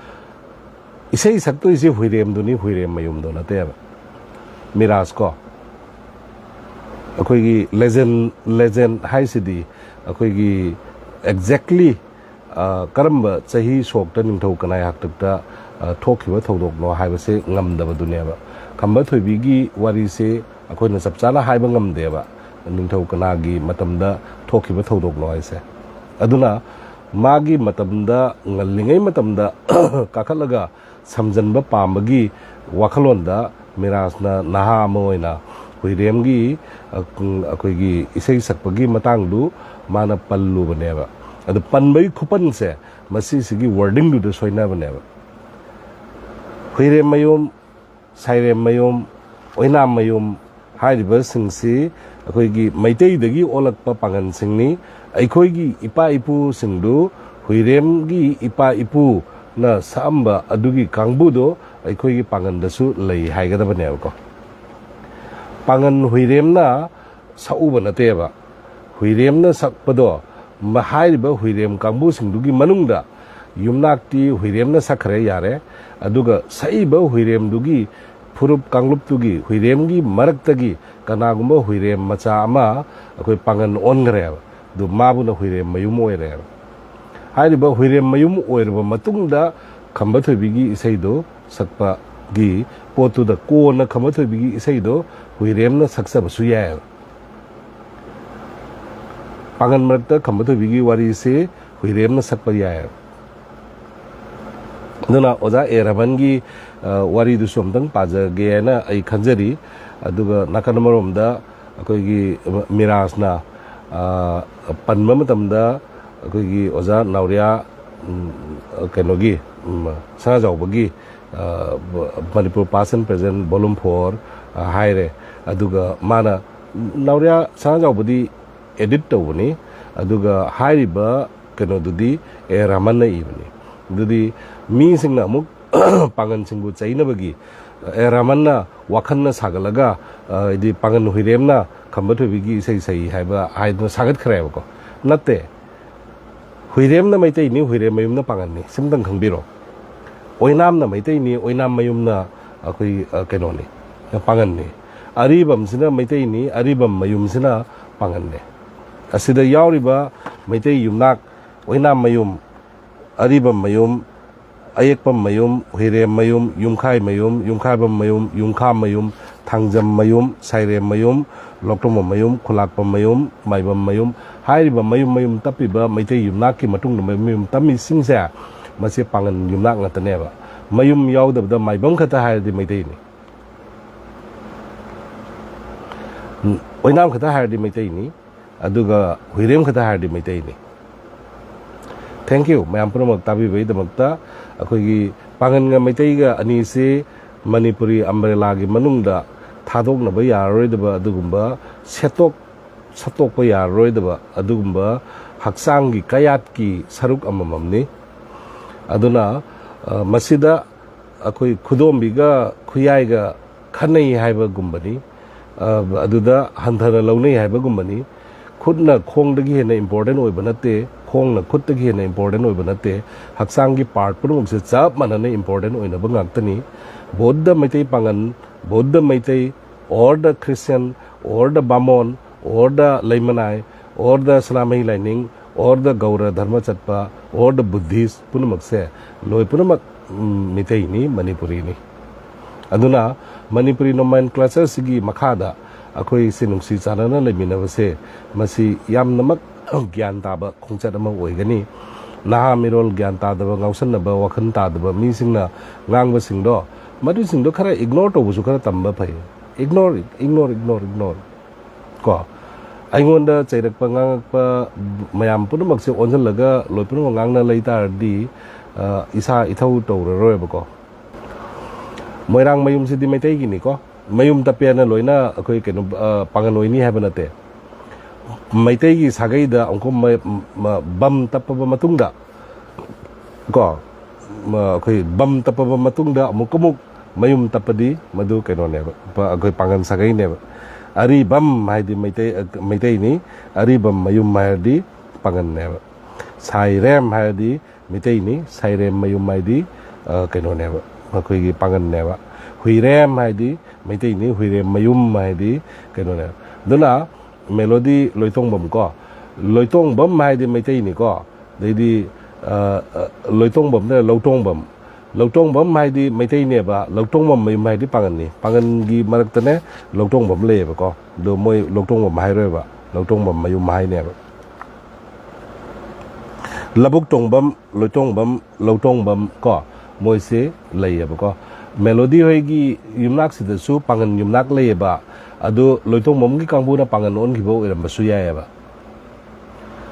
ꯏꯁꯩ ꯁꯛꯇꯣꯏꯁꯦ ꯍꯨꯏꯔꯦꯝꯗꯨꯅꯤ, ꯍꯨꯏꯔꯦꯝ ꯃꯌꯨꯝꯗꯣ ꯅꯠꯇꯦꯕ꯫ ꯃꯤꯔꯥꯖ ꯀꯣ, ꯑꯩꯈꯣꯏꯒꯤ ꯂꯦꯖꯦꯟ, ꯂꯦꯖꯦꯟ ꯍꯥꯏꯁꯤꯗꯤ ꯑꯩꯈꯣꯏꯒꯤ exactly, ꯑ, ꯀꯔꯝꯕ ꯆꯍꯤ ꯁꯣꯛꯇ ꯅꯤꯡꯊꯧ ꯀꯅꯥꯏ ꯍꯥꯛꯇꯛꯇ, ꯑ, ꯊꯣꯛꯈꯤꯕ ꯊꯧꯗꯣꯛꯅꯣ ꯍꯥꯏꯕꯁꯦ ꯉꯝꯗꯕꯗꯨꯅꯦꯕ꯫ ꯈꯝꯕ ꯊꯣꯏꯕꯤꯒꯤ ꯋꯥꯔꯤꯁꯦ ꯑꯩꯈꯣꯏꯅ ꯆꯞ ꯆꯥꯅ ꯍꯥꯏꯕ ꯉꯝꯗꯦꯕ, ꯅꯤꯡꯊꯧ ꯀꯅꯥꯒꯤ ꯃꯇꯝꯗ ꯊꯣꯛꯈꯤꯕ ꯊꯧꯗꯣꯛꯅꯣ ꯍꯥꯏꯁꯦ꯫ ꯑꯗꯨꯅ ꯃꯥꯒꯤ ꯃꯇꯝꯗ, ꯉꯜꯂꯤꯉꯩ ꯃꯇꯝꯗ ꯀꯥꯈꯠꯂꯒ ꯁꯝꯖꯟꯕ ꯄꯥꯝꯕꯒꯤ ꯋꯥꯈꯜꯂꯣꯟꯗ ꯃꯤꯔꯥꯖꯅ ꯅꯍꯥ ꯑꯃ ꯑꯣꯏꯅ ꯍꯨꯏꯔꯦꯝꯒꯤ, ꯑ, ꯑꯩꯈꯣꯏꯒꯤ ꯏꯁꯩ ꯁꯛꯄꯒꯤ ꯃꯇꯥꯡꯗꯨ ꯃꯥꯅ ꯄꯜꯂꯨꯕꯅꯦꯕ꯫ ꯑꯗꯨ ꯄꯟꯕꯒꯤ ꯈꯨꯄꯟꯁꯦ ꯃꯁꯤꯁꯤꯒꯤ wording-ꯗꯨꯗ ꯁꯣꯏꯅꯕꯅꯦꯕ꯫ ꯍꯨꯏꯔꯦꯝ ꯃꯌꯨꯝ, ꯁꯥꯏꯔꯦꯝ ꯃꯌꯨꯝ, ꯑꯣꯏꯅꯥꯝ ꯃꯌꯨꯝ ꯍꯥꯏꯔꯤꯕꯁꯤꯡꯁꯤ ꯑꯩꯈꯣꯏꯒꯤ ꯃꯩꯇꯩꯗꯒꯤ ꯑꯣꯜꯂꯛꯄ ꯄꯥꯡꯒꯟꯁꯤꯡꯅꯤ꯫ ꯑꯩꯈꯣꯏꯒꯤ ꯏꯄꯥ ꯏꯄꯨꯁꯤꯡꯗꯨ ꯍꯨꯏꯔꯦꯝꯒꯤ ꯏꯄꯥ ꯏꯄꯨꯅ ꯁꯛꯑꯝꯕ ꯑꯗꯨꯒꯤ ꯀꯥꯡꯕꯨꯗꯣ ꯑꯩꯈꯣꯏꯒꯤ ꯄꯥꯡꯒꯟꯗꯁꯨ ꯂꯩ ꯍꯥꯏꯒꯗꯕꯅꯦꯕꯀꯣ꯫ ꯄꯥꯡꯒꯟ ꯍꯨꯏꯔꯦꯝꯅ ꯁꯛꯎꯕ ꯅꯠꯇꯦꯕ꯫ ꯍꯨꯏꯔꯦꯝꯅ ꯁꯛꯄꯗꯣ, ꯃ-, ꯍꯥꯏꯔꯤꯕ ꯍꯨꯏꯔꯦꯝ ꯀꯥꯡꯕꯨꯁꯤꯡꯗꯨꯒꯤ ꯃꯅꯨꯡꯗ ꯌꯨꯝꯅꯥꯛꯇꯤ ꯍꯨꯏꯔꯦꯝꯅ ꯁꯛꯈ꯭ꯔꯦ, ꯌꯥꯔꯦ꯫ ꯑꯗꯨꯒ ꯁꯛꯏꯕ ꯍꯨꯏꯔꯦꯝꯗꯨꯒꯤ ꯐꯨꯔꯨꯞ ꯀꯥꯡꯂꯨꯞꯇꯨꯒꯤ, ꯍꯨꯏꯔꯦꯝꯒꯤ ꯃꯔꯛꯇꯒꯤ ꯀꯅꯥꯒꯨꯝꯕ ꯍꯨꯏꯔꯦꯝ ꯃꯆꯥ ꯑꯃ ꯑꯩꯈꯣꯏ ꯄꯥꯡꯒꯟ ꯑꯣꯟꯈ꯭ꯔꯦꯕ꯫ ꯑꯗꯨ ꯃꯥꯕꯨꯅ ꯍꯨꯏꯔꯦꯝ ꯃꯌꯨꯝ ꯑꯣꯏꯔꯦꯕ꯫ ꯍꯥꯏꯔꯤꯕ ꯍꯨꯏꯔꯦꯝ ꯃꯌꯨꯝ ꯑꯣꯏꯔꯕ ꯃꯇꯨꯡꯗ ꯈꯝꯕ ꯊꯣꯏꯕꯤꯒꯤ ꯏꯁꯩꯗꯣ ꯁꯛꯄꯒꯤ ꯄꯣꯠꯇꯨꯗ ꯀꯣꯟꯅ ꯈꯝꯕ ꯊꯣꯏꯕꯤꯒꯤ ꯏꯁꯩꯗꯣ ꯍꯨꯏꯔꯦꯝꯅ ꯁꯛꯆꯕꯁꯨ ꯌꯥꯏꯑꯕ꯫ ꯄꯥꯡꯒꯟ ꯃꯔꯛꯇ ꯈꯝꯕ ꯊꯣꯏꯕꯤꯒꯤ ꯋꯥꯔꯤꯁꯦ ꯍꯨꯏꯔꯦꯝꯅ ꯁꯛꯄ ꯌꯥꯏꯑꯕ꯫ ꯑꯗꯨꯅ ꯑꯣꯖꯥ ꯑꯦ ꯔꯃꯟꯒꯤ, ꯑ, ꯋꯥꯔꯤꯗꯨꯁꯨ ꯑꯝꯇꯪ ꯄꯥꯖꯒꯦ ꯍꯥꯏꯅ ꯑꯩ ꯈꯟꯖꯔꯤ꯫ ꯑꯗꯨꯒ ꯅꯥꯀꯟ ꯑꯃꯔꯣꯝꯗ ꯑꯩꯈꯣꯏꯒꯤ ꯃꯤꯔꯥꯖꯅ, ꯑ, ꯄꯟꯕ ꯃꯇꯝꯗ ꯑꯩꯈꯣꯏꯒꯤ ꯑꯣꯖꯥ ꯅꯥꯎꯔꯤꯌꯥ, ꯎꯝ, ꯀꯩꯅꯣꯒꯤ, ꯎꯝ, ꯁꯅꯥꯖꯥꯎꯕꯒꯤ, ꯑ, Manipur Past and Present Volume four, ꯑ, ꯍꯥꯏꯔꯦ꯫ ꯑꯗꯨꯒ ꯃꯥꯅ, ꯅꯥꯎꯔꯤꯌꯥ ꯁꯅꯥꯖꯥꯎꯕꯗꯤ edit ꯇꯧꯕꯅꯤ, ꯑꯗꯨꯒ ꯍꯥꯏꯔꯤꯕ ꯀꯩꯅꯣꯗꯨꯗꯤ ꯑꯦ ꯔꯥꯃꯟꯅ ꯏꯕꯅꯤ꯫ ꯑꯗꯨꯗꯤ ꯃꯤꯁꯤꯡꯅ ꯑꯃꯨꯛ ꯄꯥꯡꯒꯟꯁꯤꯡꯕꯨ ꯆꯩꯅꯕꯒꯤ ꯑꯦ ꯔꯥꯃꯟꯅ ꯋꯥꯈꯜꯅ ꯁꯥꯒꯠꯂꯒ, ꯑ, ꯍꯥꯏꯗꯤ ꯄꯥꯡꯒꯟ ꯍꯨꯏꯔꯦꯝꯅ ꯈꯝꯕ ꯊꯣꯏꯕꯤꯒꯤ ꯏꯁꯩ ꯁꯛꯏ ꯍꯥꯏꯕ ꯍꯥꯏꯗꯨꯅ ꯁꯥꯒꯠꯈ꯭ꯔꯦꯕꯀꯣ꯫ ꯅꯠꯇꯦ, ꯍꯨꯏꯔꯦꯝꯅ ꯃꯩꯇꯩꯅꯤ, ꯍꯨꯏꯔꯦꯝ ꯃꯌꯨꯝꯅ ꯄꯥꯡꯒꯟꯅꯤ꯫ ꯁꯤꯃꯇꯪ ꯈꯪꯕꯤꯔꯣ꯫ ꯑꯣꯏꯅꯥꯝꯅ ꯃꯩꯇꯩꯅꯤ, ꯑꯣꯏꯅꯥꯝ ꯃꯌꯨꯝꯅ ꯑꯩꯈꯣꯏ, ꯑ, ꯀꯩꯅꯣꯅꯤ, ꯄꯥꯡꯒꯟꯅꯤ꯫ ꯑꯔꯤꯕꯝꯁꯤꯅ ꯃꯩꯇꯩꯅꯤ, ꯑꯔꯤꯕꯝ ꯃꯌꯨꯝꯁꯤꯅ ꯄꯥꯡꯒꯟꯅꯤ꯫ ꯑꯁꯤꯗ ꯌꯥꯎꯔꯤꯕ ꯃꯩꯇꯩ ꯌꯨꯝꯅꯥꯛ, ꯑꯣꯏꯅꯥꯝ ꯃꯌꯨꯝ, ꯑꯔꯤꯕꯝ ꯃꯌꯨꯝ, ꯑꯌꯦꯛꯄꯝ ꯃꯌꯨꯝ, ꯍꯨꯏꯔꯦꯝ ꯃꯌꯨꯝ, ꯌꯨꯝꯈꯥꯏ ꯃꯌꯨꯝ, ꯌꯨꯝꯈꯥꯏꯕꯝ ꯃꯌꯨꯝ, ꯌꯨꯝꯈꯥꯝ ꯃꯌꯨꯝ, ꯊꯥꯡꯖꯝ ꯃꯌꯨꯝ, ꯁꯥꯏꯔꯦꯝ ꯃꯌꯨꯝ, ꯂꯣꯛꯇꯣꯡꯕꯝ ꯃꯌꯨꯝ, ꯈꯨꯂꯥꯛꯄꯝ ꯃꯌꯨꯝ, ꯃꯥꯏꯕꯝ ꯃꯌꯨꯝ ꯍꯥꯏꯔꯤꯕ ꯃꯌꯨꯝ ꯃꯌꯨꯝ ꯇꯞꯄꯤꯕ ꯃꯩꯇꯩ ꯌꯨꯝꯅꯥꯛꯀꯤ ꯃꯇꯨꯡꯗ ꯃꯌꯨꯝ ꯃꯌꯨꯝ ꯇꯝꯃꯤꯁꯤꯡꯁꯦ, ꯃꯁꯤ ꯄꯥꯡꯒꯟ ꯌꯨꯝꯅꯥꯛ ꯉꯥꯛꯇꯅꯦꯕ꯫ ꯃꯌꯨꯝ ꯌꯥꯎꯗꯕꯗ ꯃꯥꯏꯕꯝ ꯈꯛꯇ ꯍꯥꯏꯔꯗꯤ ꯃꯩꯇꯩꯅꯤ, ꯑꯣꯏꯅꯥꯝ ꯈꯛꯇ ꯍꯥꯏꯔꯗꯤ ꯃꯩꯇꯩꯅꯤ, ꯑꯗꯨꯒ ꯍꯨꯏꯔꯦꯝ ꯈꯛꯇ ꯍꯥꯏꯔꯗꯤ ꯃꯩꯇꯩꯅꯤ꯫ Thank you ꯃꯌꯥꯝ ꯄꯨꯝꯅꯃꯛ ꯇꯥꯕꯤꯕꯒꯤꯗꯃꯛꯇ꯫ ꯑꯩꯈꯣꯏꯒꯤ ꯄꯥꯡꯒꯟꯒ ꯃꯩꯇꯩꯒ ꯑꯅꯤꯁꯤ ꯃꯅꯤꯄꯨꯔꯤ ꯑꯝꯕ꯭ꯔꯦꯂꯥꯒꯤ ꯃꯅꯨꯡꯗ ꯊꯥꯗꯣꯛꯅꯕ ꯌꯥꯔꯔꯣꯏꯗꯕ ꯑꯗꯨꯒꯨꯝꯕ, ꯁꯦꯠꯇꯣꯛ ꯁꯠꯇꯣꯛꯄ ꯌꯥꯔꯔꯣꯏꯗꯕ ꯑꯗꯨꯒꯨꯝꯕ ꯍꯛꯆꯥꯡꯒꯤ ꯀꯌꯥꯠꯀꯤ ꯁꯔꯨꯛ ꯑꯃꯃꯝꯅꯤ꯫ ꯑꯗꯨꯅ, ꯑ, ꯃꯁꯤꯗ ꯑꯩꯈꯣꯏ ꯈꯨꯗꯣꯝꯕꯤꯒ ꯈꯨꯌꯥꯏꯒ ꯈꯟꯅꯩ ꯍꯥꯏꯕꯒꯨꯝꯕꯅꯤ꯫ ꯑ, ꯑꯗꯨꯗ ꯍꯟꯊꯅ ꯂꯧꯅꯩ ꯍꯥꯏꯕꯒꯨꯝꯕꯅꯤ꯫ ꯈꯨꯠꯅ ꯈꯣꯡꯗꯒꯤ ꯍꯦꯟꯅ important ꯑꯣꯏꯕ ꯅꯠꯇꯦ, ꯈꯣꯡꯅ ꯈꯨꯠꯇꯒꯤ ꯍꯦꯟꯅ important ꯑꯣꯏꯕ ꯅꯠꯇꯦ꯫ ꯍꯛꯆꯥꯡꯒꯤ part ꯄꯨꯝꯅꯃꯛꯁꯦ ꯆꯞ ꯃꯥꯟꯅꯅ important ꯑꯣꯏꯅꯕ ꯉꯥꯛꯇꯅꯤ꯫ ꯕꯧꯗ Meitei ꯄꯥꯡꯒꯟ, ꯕꯧꯗ Meitei, or the Christian, or the ꯕꯥꯃꯣꯟ, or the ꯂꯩꯃꯅꯥꯏ, or the ꯁꯅꯥꯃꯍꯤ ꯂꯥꯏꯅꯤꯡ, or the Gaura ꯙꯔꯃ ꯆꯠꯄ, or the Buddhist ꯄꯨꯝꯅꯃꯛꯁꯦ ꯂꯣꯏ ꯄꯨꯝꯅꯃꯛ ꯎꯝ, ꯃꯤꯇꯩꯅꯤ, ꯃꯅꯤꯄꯨꯔꯤꯅꯤ꯫ ꯑꯗꯨꯅ ꯃꯅꯤꯄꯨꯔꯤ nomenclature ꯁꯤꯒꯤ ꯃꯈꯥꯗ ꯑꯩꯈꯣꯏꯁꯦ ꯅꯨꯡꯁꯤ ꯆꯥꯟꯅꯅ ꯂꯩꯃꯤꯟꯅꯕꯁꯦ, ꯃꯁꯤ ꯌꯥꯝꯅꯃꯛ ꯒ꯭ꯌꯥꯟ ꯇꯥꯕ ꯈꯣꯡꯆꯠ ꯑꯃ ꯑꯣꯏꯒꯅꯤ꯫ ꯅꯍꯥ ꯃꯤꯔꯣꯜ ꯒ꯭ꯌꯥꯟ ꯇꯥꯗꯕ, ꯉꯥꯎꯁꯟꯅꯕ, ꯋꯥꯈꯜ ꯇꯥꯗꯕ ꯃꯤꯁꯤꯡꯅ ꯉꯥꯡꯕꯁꯤꯡꯗꯣ, ꯃꯗꯨꯁꯤꯡꯗꯣ ꯈꯔ ignore ꯇꯧꯕꯁꯨ ꯈꯔ ꯇꯝꯕ ꯐꯩ꯫ Ignore, ignore, ignore, ignore꯫ ꯀꯣ, ꯑꯩꯉꯣꯟꯗ ꯆꯩꯔꯛꯄ, ꯉꯥꯡꯉꯛꯄ ꯃꯌꯥꯝ ꯄꯨꯝꯅꯃꯛꯁꯦ ꯑꯣꯟꯁꯤꯜꯂꯒ ꯂꯣꯏ ꯄꯨꯝꯅꯃꯛ ꯉꯥꯡꯅ ꯂꯩ ꯇꯥꯔꯗꯤ, ꯑ, ꯏꯁꯥ ꯏꯊꯧ ꯇꯧꯔꯔꯣꯏꯕꯀꯣ꯫ ꯃꯣꯏꯔꯥꯡ ꯃꯌꯨꯝꯁꯤꯗꯤ ꯃꯩꯇꯩꯒꯤꯅꯤꯀꯣ꯫ ꯃꯌꯨꯝ ꯇꯞꯄꯦꯅ ꯂꯣꯏꯅ ꯑꯩꯈꯣꯏ ꯀꯩꯅꯣ, ꯑ, ꯄꯥꯉꯟ ꯑꯣꯏꯅꯤ ꯍꯥꯏꯕ ꯅꯠꯇꯦ꯫ ꯃꯩꯇꯩꯒꯤ ꯁꯥꯒꯩꯗ ꯑꯃꯨꯛꯀ ꯃ-, ꯃ-, ꯕꯝ ꯇꯞꯄꯕ ꯃꯇꯨꯡꯗ, ꯀꯣ, ꯃ-, ꯑꯩꯈꯣꯏ ꯕꯝ ꯇꯞꯄꯕ ꯃꯇꯨꯡꯗ ꯑꯃꯨꯛꯀ ꯑꯃꯨꯛ ꯃꯌꯨꯝ ꯇꯞꯄꯗꯤ ꯃꯗꯨ ꯀꯩꯅꯣꯅꯦꯕ, ꯄ-, ꯑꯩꯈꯣꯏ ꯄꯥꯉꯟ ꯁꯥꯒꯩꯅꯦꯕ꯫ ꯑꯔꯤꯕꯝ ꯍꯥꯏꯗꯤ ꯃꯩꯇꯩ, ꯑ, ꯃꯩꯇꯩꯅꯤ, ꯑꯔꯤꯕꯝ ꯃꯌꯨꯝ ꯍꯥꯏꯔꯗꯤ ꯄꯥꯉꯟꯅꯦꯕ꯫ ꯁꯥꯏꯔꯦꯝ ꯍꯥꯏꯔꯗꯤ ꯃꯩꯇꯩꯅꯤ, ꯁꯥꯏꯔꯦꯝ ꯃꯌꯨꯝ ꯍꯥꯏꯗꯤ, ꯑ, ꯀꯩꯅꯣꯅꯦꯕ, ꯑꯩꯈꯣꯏꯒꯤ ꯄꯥꯉꯟꯅꯦꯕ꯫ ꯍꯨꯏꯔꯦꯝ ꯍꯥꯏꯗꯤ ꯃꯩꯇꯩꯅꯤ, ꯍꯨꯏꯔꯦꯝ ꯃꯌꯨꯝ ꯍꯥꯏꯗꯤ ꯀꯩꯅꯣꯅꯦꯕ꯫ ꯑꯗꯨꯅ ꯃꯦꯂꯣꯗꯤ ꯂꯣꯏꯇꯣꯡꯕꯝ ꯀꯣ, ꯂꯣꯏꯇꯣꯡꯕꯝ ꯍꯥꯏꯗꯤ ꯃꯩꯇꯩꯅꯤꯀꯣ꯫ ꯑꯗꯩꯗꯤ, ꯑ, ꯑ, ꯂꯣꯏꯇꯣꯡꯕꯝꯗ ꯂꯧꯇꯣꯡꯕꯝ, ꯂꯧꯇꯣꯡꯕꯝ ꯍꯥꯏꯗꯤ ꯃꯩꯇꯩꯅꯦꯕ, ꯂꯧꯇꯣꯡꯕꯝ ꯃꯌꯨꯝ ꯍꯥꯏꯗꯤ ꯄꯥꯉꯟꯅꯤ꯫ ꯄꯥꯉꯟꯒꯤ ꯃꯔꯛꯇꯅꯦ ꯂꯧꯇꯣꯡꯕꯝ ꯂꯩꯌꯦꯕꯀꯣ, ꯑꯗꯣ ꯃꯣꯏ ꯂꯧꯇꯣꯡꯕꯝ ꯍꯥꯏꯔꯣꯏꯕ, ꯂꯧꯇꯣꯡꯕꯝ ꯃꯌꯨꯝ ꯍꯥꯏꯅꯦꯕ꯫ ꯂꯧꯕꯨꯛ ꯇꯣꯡꯕꯝ, ꯂꯣꯏꯇꯣꯡꯕꯝ, ꯂꯧꯇꯣꯡꯕꯝ ꯀꯣ, ꯃꯣꯏꯁꯦ ꯂꯩꯌꯦꯕꯀꯣ꯫ ꯃꯦꯂꯣꯗꯤ ꯍꯣꯏꯒꯤ ꯌꯨꯝꯅꯥꯛꯁꯤꯗꯁꯨ ꯄꯥꯉꯟ ꯌꯨꯝꯅꯥꯛ ꯂꯩꯌꯦꯕ, ꯑꯗꯨ ꯂꯣꯏꯇꯣꯡꯕꯝꯒꯤ ꯀꯥꯡꯕꯨꯅ ꯄꯥꯉꯟ ꯑꯣꯟꯈꯤꯕ ꯑꯣꯏꯔꯝꯕꯁꯨ ꯌꯥꯏꯌꯦꯕ꯫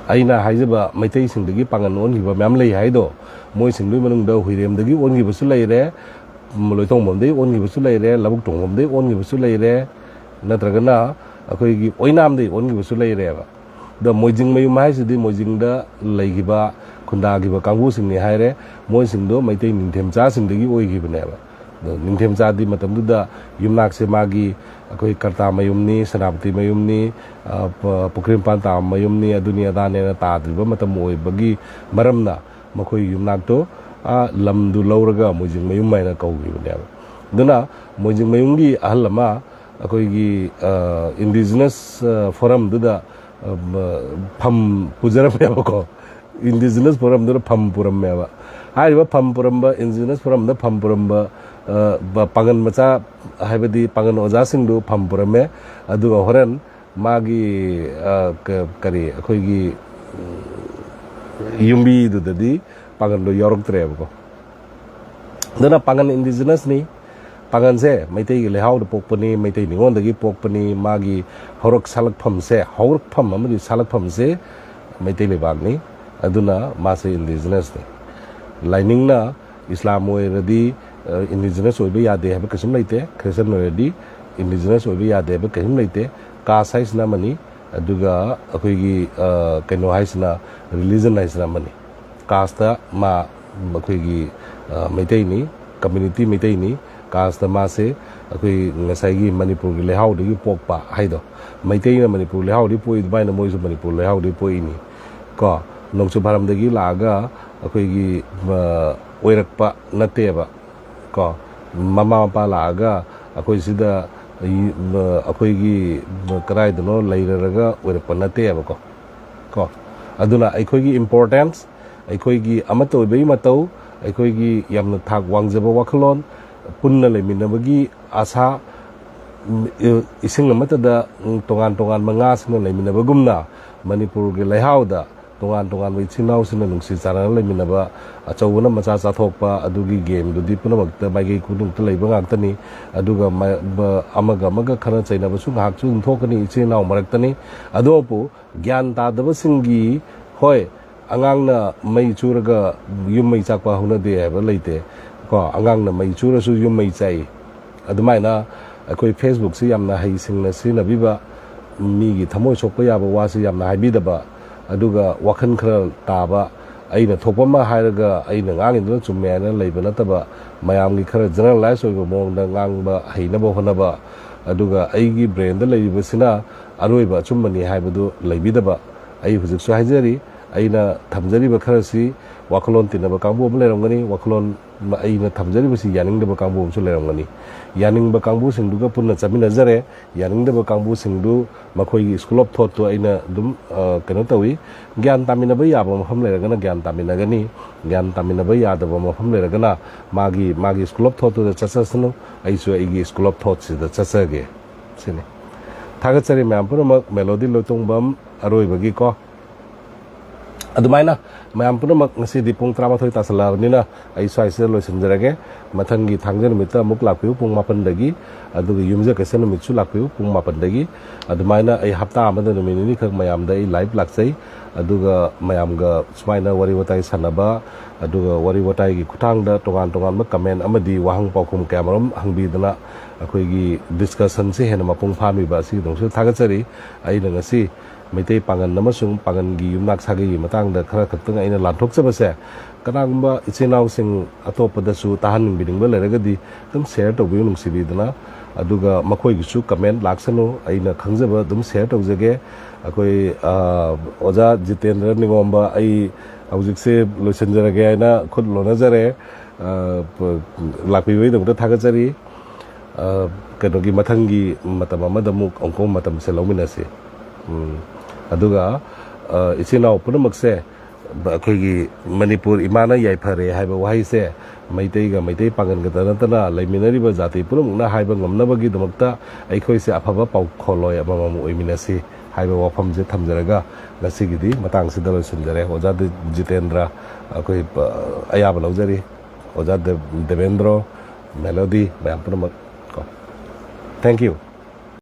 ꯑꯩꯅ ꯍꯥꯏꯖꯕ ꯃꯩꯇꯩꯁꯤꯡꯗꯒꯤ ꯄꯥꯉꯟ ꯑꯣꯟꯈꯤꯕ ꯃꯌꯥꯝ ꯂꯩ ꯍꯥꯏꯗꯣ, ꯃꯣꯏꯁꯤꯡꯗꯨꯒꯤ ꯃꯅꯨꯡꯗ ꯍꯨꯏꯔꯦꯝꯗꯒꯤ ꯑꯣꯟꯈꯤꯕꯁꯨ ꯂꯩꯔꯦ, ꯂꯣꯏꯇꯣꯡꯕꯝꯗꯒꯤ ꯑꯣꯟꯈꯤꯕꯁꯨ ꯂꯩꯔꯦ, ꯂꯧꯕꯨꯛ ꯇꯣꯡꯕꯝꯗꯒꯤ ꯑꯣꯟꯈꯤꯕꯁꯨ ꯂꯩꯔꯦ, ꯅꯠꯇ꯭ꯔꯒꯅ ꯑꯩꯈꯣꯏꯒꯤ ꯑꯣꯏꯅꯥꯝꯗꯒꯤ ꯑꯣꯟꯈꯤꯕꯁꯨ ꯂꯩꯔꯦꯕ꯫ ꯑꯗꯣ ꯃꯣꯏꯖꯤꯡ ꯃꯌꯨꯝ ꯍꯥꯏꯁꯤꯗꯤ ꯃꯣꯏꯖꯤꯡꯗ ꯂꯩꯈꯤꯕ, ꯈꯨꯟꯗꯥꯈꯤꯕ ꯀꯥꯡꯕꯨꯁꯤꯡꯅꯤ ꯍꯥꯏꯔꯦ, ꯃꯣꯏꯁꯤꯡꯗꯣ ꯃꯩꯇꯩ ꯅꯤꯡꯊꯦꯝꯆꯥꯁꯤꯡꯗꯒꯤ ꯑꯣꯏꯈꯤꯕꯅꯦꯕ꯫ ꯑꯗꯣ ꯅꯤꯡꯊꯦꯝꯆꯥꯗꯤ ꯃꯇꯝꯗꯨꯗ ꯌꯨꯝꯅꯥꯛꯁꯦ ꯃꯥꯒꯤ ꯑꯩꯈꯣꯏ ꯀꯔꯇꯥ ꯃꯌꯨꯝꯅꯤ, ꯁꯦꯅꯥꯄꯇꯤ ꯃꯌꯨꯝꯅꯤ, ꯑ, ꯄ-, ꯄꯨꯈ꯭ꯔꯤꯃꯄꯥꯟ ꯇꯥꯕ ꯃꯌꯨꯝꯅꯤ, ꯑꯗꯨꯅꯤ ꯑꯗꯥꯅꯦꯅ ꯇꯥꯗ꯭ꯔꯤꯕ ꯃꯇꯝ ꯑꯣꯏꯕꯒꯤ ꯃꯔꯝꯅ ꯃꯈꯣꯏ ꯌꯨꯝꯅꯥꯛꯇꯣ, ꯑ, ꯂꯝꯗꯨ ꯂꯧꯔꯒ ꯃꯣꯏꯖꯤꯡ ꯃꯌꯨꯝ ꯍꯥꯏꯅ ꯀꯧꯈꯤꯕꯅꯦꯕ꯫ ꯑꯗꯨꯅ ꯃꯣꯏꯖꯤꯡ ꯃꯌꯨꯝꯒꯤ ꯑꯍꯜ ꯑꯃ ꯑꯩꯈꯣꯏꯒꯤ, ꯑ, indigenous, ꯑ, forum ꯗꯨꯗ ꯐꯝ ꯄꯨꯖꯔꯝꯃꯦꯕꯀꯣ꯫ ꯏꯟꯗꯤꯖꯤꯅꯁ ꯐꯣꯔꯝꯗꯨꯅ ꯐꯝ ꯄꯨꯔꯝꯃꯦꯕ꯫ ꯍꯥꯏꯔꯤꯕ ꯐꯝ ꯄꯨꯔꯝꯕ, ꯏꯟꯗꯤꯖꯤꯅꯁ ꯐꯣꯔꯝꯗ ꯐꯝ ꯄꯨꯔꯝꯕ ꯄꯥꯡꯒꯜ ꯃꯆꯥ ꯍꯥꯏꯕꯗꯤ ꯄꯥꯡꯒꯜ ꯑꯣꯖꯥꯁꯤꯡꯗꯨ ꯐꯝ ꯄꯨꯔꯝꯃꯦ꯫ ꯑꯗꯨꯒ ꯍꯣꯔꯦꯟ ꯃꯥꯒꯤ ꯀꯔꯤ ꯑꯩꯈꯣꯏꯒꯤ ꯌꯨꯝꯕꯤꯗꯨꯗꯗꯤ ꯄꯥꯡꯒꯜꯗꯣ ꯌꯥꯎꯔꯛꯇ꯭ꯔꯦꯕꯀꯣ꯫ ꯑꯗꯨꯅ ꯄꯥꯡꯒꯜ ꯏꯟꯗꯤꯖꯤꯅꯁꯅꯤ꯫ ꯄꯥꯡꯒꯜꯁꯦ ꯃꯩꯇꯩꯒꯤ ꯂꯩꯍꯥꯎꯗ ꯄꯣꯛꯄꯅꯤ, ꯃꯩꯇꯩ ꯅꯤꯉꯣꯜꯗꯒꯤ ꯄꯣꯛꯄꯅꯤ꯫ ꯃꯥꯒꯤ ꯍꯧꯔꯛ ꯁꯥꯂꯛꯐꯝꯁꯦ, ꯍꯧꯔꯛꯐꯝ ꯑꯃꯗꯤ ꯁꯥꯂꯛꯐꯝꯁꯦ ꯃꯩꯇꯩ ꯂꯩꯕꯥꯛꯅꯤ꯫ ꯑꯗꯨꯅ ꯃꯥꯁꯦ ꯏꯟꯗꯤꯖꯤꯅꯁꯅꯤ꯫ ꯂꯥꯏꯅꯤꯡꯅ ꯏꯁꯂꯥꯝ ꯑꯣꯏꯔꯗꯤ ꯏꯟꯗꯤꯖꯤꯅꯁ ꯑꯣꯏꯕ ꯌꯥꯗꯦ ꯍꯥꯏꯕ ꯀꯩꯁꯨꯝ ꯂꯩꯇꯦ, ꯈ꯭ꯔꯤꯁꯇꯟ ꯑꯣꯏꯔꯗꯤ ꯏꯟꯗꯤꯖꯤꯅꯁ ꯑꯣꯏꯕ ꯌꯥꯗꯦ ꯍꯥꯏꯕ ꯀꯩꯁꯨꯝ ꯂꯩꯇꯦ꯫ ꯀꯥꯁ ꯍꯥꯏꯁꯤꯅ ꯑꯃꯅꯤ, ꯑꯗꯨꯒ ꯑꯩꯈꯣꯏꯒꯤ ꯀꯩꯅꯣ ꯍꯥꯏꯁꯤꯅ, ꯔꯤꯂꯤꯖꯟ ꯍꯥꯏꯁꯤꯅ ꯑꯃꯅꯤ꯫ ꯀꯥꯁꯇ ꯃꯥ ꯑꯩꯈꯣꯏꯒꯤ ꯃꯩꯇꯩꯅꯤ, ꯀꯝꯃ꯭ꯌꯨꯅꯤꯇꯤ ꯃꯩꯇꯩꯅꯤ꯫ ꯀꯥꯁꯇ ꯃꯥꯁꯦ ꯑꯩꯈꯣꯏ ꯉꯁꯥꯏꯒꯤ ꯃꯅꯤꯄꯨꯔꯒꯤ ꯂꯩꯍꯥꯎꯗꯒꯤ ꯄꯣꯛꯄ ꯍꯥꯏꯗꯣ, ꯃꯩꯇꯩꯅ ꯃꯅꯤꯄꯨꯔ ꯂꯩꯍꯥꯎꯗꯒꯤ ꯄꯣꯛꯏ ꯑꯗꯨꯃꯥꯏꯅ ꯃꯣꯏꯁꯨ ꯃꯅꯤꯄꯨꯔ ꯂꯩꯍꯥꯎꯗꯒꯤ ꯄꯣꯛꯏꯅꯤ꯫ ꯀꯣ, ꯅꯣꯡꯆꯨꯞ ꯐꯥꯔꯝꯗꯒꯤ ꯂꯥꯛꯑꯒ ꯑꯩꯈꯣꯏꯒꯤ ꯑꯣꯏꯔꯛꯄ ꯅꯠꯇꯦꯕ꯫ ꯀꯣ, ꯃꯃꯥ ꯃꯄꯥ ꯂꯥꯛꯑꯒ ꯑꯩꯈꯣꯏ ꯁꯤꯗ ꯑꯩꯈꯣꯏꯒꯤ ꯀꯗꯥꯏꯗꯅꯣ ꯂꯩꯔꯔꯒ ꯑꯣꯏꯔꯛꯄ ꯅꯠꯇꯦꯕꯀꯣ꯫ ꯀꯣ, ꯑꯗꯨꯅ ꯑꯩꯈꯣꯏꯒꯤ ꯏꯝꯄꯣꯔꯇꯦꯟꯁ, ꯑꯩꯈꯣꯏꯒꯤ ꯑꯃꯠꯇ ꯑꯣꯏꯕꯒꯤ ꯃꯇꯧ, ꯑꯩꯈꯣꯏꯒꯤ ꯌꯥꯝꯅ ꯊꯥꯛ ꯋꯥꯡꯖꯕ ꯋꯥꯈꯜꯂꯣꯟ, ꯄꯨꯟꯅ ꯂꯩꯃꯤꯟꯅꯕꯒꯤ ꯑꯥꯁꯥ, ꯏꯁꯤꯡ ꯑꯃꯠꯇꯗ ꯇꯣꯉꯥꯟ ꯇꯣꯉꯥꯟꯕ ꯉꯥꯁꯤꯡꯅ ꯂꯩꯃꯤꯟꯅꯕꯒꯨꯝꯅ ꯃꯅꯤꯄꯨꯔꯒꯤ ꯂꯩꯍꯥꯎꯗ ꯇꯣꯉꯥꯟ ꯇꯣꯉꯥꯟꯕ ꯏꯆꯤꯟ ꯏꯅꯥꯎꯁꯤꯡꯅ ꯅꯨꯡꯁꯤ ꯆꯥꯟꯅꯅ ꯂꯩꯃꯤꯟꯅꯕ, ꯑꯆꯧꯕꯅ ꯃꯆꯥ ꯆꯥꯊꯣꯛꯄ, ꯑꯗꯨꯒꯤ ꯒꯦꯝꯗꯨꯗꯤ ꯄꯨꯝꯅꯃꯛꯇ ꯃꯥꯏꯀꯩ ꯈꯨꯗꯤꯡꯃꯛꯇ ꯂꯩꯕ ꯉꯥꯛꯇꯅꯤ꯫ ꯑꯗꯨꯒ ꯑꯃꯒ ꯑꯃꯒ ꯈꯠꯅ ꯆꯩꯅꯕꯁꯨ ꯉꯥꯏꯍꯥꯛꯁꯨ ꯑꯗꯨꯝ ꯊꯣꯛꯀꯅꯤ ꯏꯆꯤꯟ ꯏꯅꯥꯎ ꯃꯔꯛꯇꯅꯤ꯫ ꯑꯗꯨꯕꯨ ꯒ꯭ꯌꯥꯟ ꯇꯥꯗꯕꯁꯤꯡꯒꯤ, ꯍꯣꯏ, ꯑꯉꯥꯡꯅ ꯃꯩ ꯆꯨꯔꯒ ꯌꯨꯝ ꯃꯩ ꯆꯥꯛꯄ ꯍꯧꯅꯗꯦ ꯍꯥꯏꯕ ꯂꯩꯇꯦ꯫ ꯀꯣ, ꯑꯉꯥꯡꯅ ꯃꯩ ꯆꯨꯔꯁꯨ ꯌꯨꯝ ꯃꯩ ꯆꯥꯛꯏ꯫ ꯑꯗꯨꯃꯥꯏꯅ ꯑꯩꯈꯣꯏ ꯐꯦꯁꯕꯨꯛꯁꯤ ꯌꯥꯝꯅ ꯍꯩꯁꯤꯡꯅ ꯁꯤꯖꯤꯟꯅꯕꯤꯕ, ꯃꯤꯒꯤ ꯊꯃꯣꯏ ꯁꯣꯛꯄ ꯌꯥꯕ ꯋꯥꯁꯤ ꯌꯥꯝꯅ ꯍꯥꯏꯕꯤꯗꯕ, ꯑꯗꯨꯒ ꯋꯥꯈꯜ ꯈꯔ ꯇꯥꯕ, ꯑꯩꯅ ꯊꯣꯛꯄ ꯑꯃ ꯍꯥꯏꯔꯒ ꯑꯩꯅ ꯉꯥꯡꯉꯤꯗꯨꯅ ꯆꯨꯝꯃꯦ ꯍꯥꯏꯅ ꯂꯩꯕ ꯅꯠꯇꯕ, ꯃꯌꯥꯝꯒꯤ ꯈꯔ ꯖꯦꯅꯔꯦꯂꯥꯏꯁ ꯑꯣꯏꯕ ꯃꯑꯣꯡꯗ ꯉꯥꯡꯕ ꯍꯩꯅꯕ ꯍꯣꯠꯅꯕ, ꯑꯗꯨꯒ ꯑꯩꯒꯤ ꯕ꯭ꯔꯦꯟꯗ ꯂꯩꯔꯤꯕꯁꯤꯅ ꯑꯔꯣꯏꯕ ꯑꯆꯨꯝꯕꯅꯤ ꯍꯥꯏꯕꯗꯨ ꯂꯩꯕꯤꯗꯕ꯫ ꯑꯩ ꯍꯧꯖꯤꯛꯁꯨ ꯍꯥꯏꯖꯔꯤ, ꯑꯩꯅ ꯊꯝꯖꯔꯤꯕ ꯈꯔꯁꯤ ꯋꯥꯈꯜꯂꯣꯟ ꯇꯤꯟꯅꯕ ꯀꯥꯡꯕꯨ ꯑꯃ ꯂꯩꯔꯝꯒꯅꯤ, ꯋꯥꯈꯜꯂꯣꯟ ꯑꯩꯅ ꯊꯝꯖꯔꯤꯕꯁꯤ ꯌꯥꯅꯤꯡꯗꯕ ꯀꯥꯡꯕꯨ ꯑꯃꯁꯨ ꯂꯩꯔꯝꯒꯅꯤ꯫ ꯌꯥꯅꯤꯡꯕ ꯀꯥꯡꯕꯨꯁꯤꯡꯗꯨꯒ ꯄꯨꯟꯅ ꯆꯠꯃꯤꯟꯅꯖꯔꯦ, ꯌꯥꯅꯤꯡꯗꯕ ꯀꯥꯡꯕꯨꯁꯤꯡꯗꯨ ꯃꯈꯣꯏꯒꯤ school of thoughtꯇꯨ ꯑꯩꯅ ꯑꯗꯨꯝ, ꯑ, ꯀꯩꯅꯣ ꯇꯧꯏ꯫ ꯒ꯭ꯌꯥꯟ ꯇꯥꯃꯤꯟꯅꯕ ꯌꯥꯕ ꯃꯐꯝ ꯂꯩꯔꯒꯅ ꯒ꯭ꯌꯥꯟ ꯇꯥꯃꯤꯟꯅꯒꯅꯤ, ꯒ꯭ꯌꯥꯟ ꯇꯥꯃꯤꯟꯅꯕ ꯌꯥꯗꯕ ꯃꯐꯝ ꯂꯩꯔꯒꯅ ꯃꯥꯒꯤ, ꯃꯥꯒꯤ school of thoughtꯇꯨꯗ ꯆꯠꯆꯁꯅꯨ, ꯑꯩꯁꯨ ꯑꯩꯒꯤ school of thoughtꯁꯤꯗ ꯆꯠꯆꯒꯦ ꯁꯤꯅꯤ꯫ ꯊꯥꯒꯠꯆꯔꯤ ꯃꯌꯥꯝ ꯄꯨꯝꯅꯃꯛ꯫ ꯃꯦꯂꯣꯗꯤ ꯂꯣꯏꯇꯣꯡꯕꯝ ꯑꯔꯣꯏꯕꯒꯤꯀꯣ꯫ ꯑꯗꯨꯃꯥꯏꯅ ꯃꯌꯥꯝ ꯄꯨꯝꯅꯃꯛ, ꯉꯁꯤꯗꯤ ꯄꯨꯡ ꯇꯔꯥꯃꯥꯊꯣꯏ ꯇꯥꯁꯜꯂꯛꯑꯕꯅꯤꯅ ꯑꯩ ꯁ꯭ꯋꯥꯏꯁꯤꯗ ꯂꯣꯏꯁꯤꯟꯖꯔꯒꯦ꯫ ꯃꯊꯪꯒꯤ ꯊꯥꯡꯖ ꯅꯨꯃꯤꯠꯇ ꯑꯃꯨꯛ ꯂꯥꯛꯄꯤꯌꯨ ꯄꯨꯡ ꯃꯥꯄꯟꯗꯒꯤ, ꯑꯗꯨꯒ ꯌꯨꯝꯖꯀꯩꯁ ꯅꯨꯃꯤꯠꯁꯨ ꯂꯥꯛꯄꯤꯌꯨ ꯄꯨꯡ ꯃꯥꯄꯟꯗꯒꯤ꯫ ꯑꯗꯨꯃꯥꯏꯅ ꯑꯩ ꯍꯞꯇꯥ ꯑꯃꯗ ꯅꯨꯃꯤꯠ ꯅꯤꯅꯤꯈꯛ ꯃꯌꯥꯝꯗ ꯑꯩ live ꯂꯥꯛꯆꯩ꯫ ꯑꯗꯨꯒ ꯃꯌꯥꯝꯒ ꯁꯨꯃꯥꯏꯅ ꯋꯥꯔꯤ ꯋꯥꯇꯥꯏ ꯁꯥꯟꯅꯕ, ꯑꯗꯨꯒ ꯋꯥꯔꯤ ꯋꯥꯇꯥꯏꯒꯤ ꯈꯨꯠꯊꯥꯡꯗ ꯇꯣꯉꯥꯟ ꯇꯣꯉꯥꯟꯕ comment ꯑꯃꯗꯤ ꯋꯥꯍꯪ ꯄꯥꯎꯈꯨꯝ ꯀꯌꯥꯃꯔꯨꯝ ꯍꯪꯕꯤꯗꯅ ꯑꯩꯈꯣꯏꯒꯤ discussionꯁꯦ ꯍꯦꯟꯅ ꯃꯄꯨꯡ ꯐꯥꯍꯟꯕꯤꯕ ꯑꯁꯤꯒꯤꯗꯃꯛꯁꯨ ꯊꯥꯒꯠꯆꯔꯤ꯫ ꯑꯩꯅ ꯉꯁꯤ ꯃꯩꯇꯩ ꯄꯥꯉꯟ ꯑꯃꯁꯨꯡ ꯄꯥꯉꯟꯒꯤ ꯌꯨꯝꯅꯥꯛ ꯁꯥꯒꯩꯒꯤ ꯃꯇꯥꯡꯗ ꯈꯔ ꯈꯛꯇꯪ ꯑꯩꯅ ꯂꯥꯟꯊꯣꯛꯆꯕꯁꯦ, ꯀꯅꯥꯒꯨꯝꯕ ꯏꯆꯤꯟ ꯏꯅꯥꯎꯁꯤꯡ ꯑꯇꯣꯞꯄꯗꯁꯨ ꯇꯥꯍꯟꯅꯤꯡꯕꯤꯅꯤꯡꯕ ꯂꯩꯔꯒꯗꯤ ꯑꯗꯨꯝ share ꯇꯧꯕꯤꯌꯨ ꯅꯨꯡꯁꯤꯕꯤꯗꯨꯅ꯫ ꯑꯗꯨꯒ ꯃꯈꯣꯏꯒꯤꯁꯨ comment ꯂꯥꯛꯁꯅꯨ, ꯑꯩꯅ ꯈꯪꯖꯕ ꯑꯗꯨꯝ share ꯇꯧꯖꯒꯦ꯫ ꯑꯩꯈꯣꯏ, ꯑ, ꯑꯣꯖꯥ ꯖꯤꯇꯦꯟꯗ꯭ꯔ ꯅꯤꯉꯣꯝꯕ, ꯑꯩ ꯍꯧꯖꯤꯛꯁꯦ ꯂꯣꯏꯁꯤꯟꯖꯔꯒꯦ ꯍꯥꯏꯅ ꯈꯨꯠ ꯂꯣꯟꯅꯖꯔꯦ꯫ ꯑ, ꯄ-, ꯂꯥꯛꯄꯤꯕꯒꯤꯗꯃꯛꯇ ꯊꯥꯒꯠꯆꯔꯤ꯫ ꯑ, ꯀꯩꯅꯣꯒꯤ ꯃꯊꯪꯒꯤ ꯃꯇꯝ ꯑꯃꯗ ꯑꯃꯨꯛ ꯑꯃꯨꯛꯀ ꯃꯇꯝꯁꯦ ꯂꯧꯃꯤꯟꯅꯁꯤ꯫ ꯎꯝ, ꯑꯗꯨꯒ, ꯑ, ꯏꯆꯤꯟ ꯏꯅꯥꯎ ꯄꯨꯝꯅꯃꯛꯁꯦ, ꯕ-, ꯑꯩꯈꯣꯏꯒꯤ ꯃꯅꯤꯄꯨꯔ ꯏꯃꯥꯅ ꯌꯥꯏꯐꯔꯦ ꯍꯥꯏꯕ ꯋꯥꯍꯩꯁꯦ ꯃꯩꯇꯩꯒ ꯃꯩꯇꯩ ꯄꯥꯉꯟꯒꯗ ꯅꯠꯇꯅ ꯂꯩꯃꯤꯟꯅꯔꯤꯕ ꯖꯥꯇꯤ ꯄꯨꯝꯅꯃꯛꯅ ꯍꯥꯏꯕ ꯉꯝꯅꯕꯒꯤꯗꯃꯛꯇ ꯑꯩꯈꯣꯏꯁꯦ ꯑꯐꯕ ꯄꯥꯎꯈꯣꯜꯂꯣꯏ ꯑꯃꯃꯝ ꯑꯣꯏꯃꯤꯟꯅꯁꯤ ꯍꯥꯏꯕ ꯋꯥꯐꯝꯁꯦ ꯊꯝꯖꯔꯒ ꯉꯁꯤꯒꯤꯗꯤ ꯃꯇꯥꯡꯁꯤꯗ ꯂꯣꯏꯁꯤꯟꯖꯔꯦ꯫ ꯑꯣꯖꯥ ꯗꯤ-, ꯖꯤꯇꯦꯟꯗ꯭ꯔ, ꯑꯩꯈꯣꯏ, ꯑ, ꯑꯌꯥꯕ ꯂꯧꯖꯔꯤ꯫ ꯑꯣꯖꯥ ꯗꯦ-, ꯗꯦꯕꯦꯟꯗ꯭ꯔꯣ, ꯃꯦꯂꯣꯗꯤ, ꯃꯌꯥꯝ ꯄꯨꯝꯅꯃꯛ ꯀꯣ꯫ Thank you꯫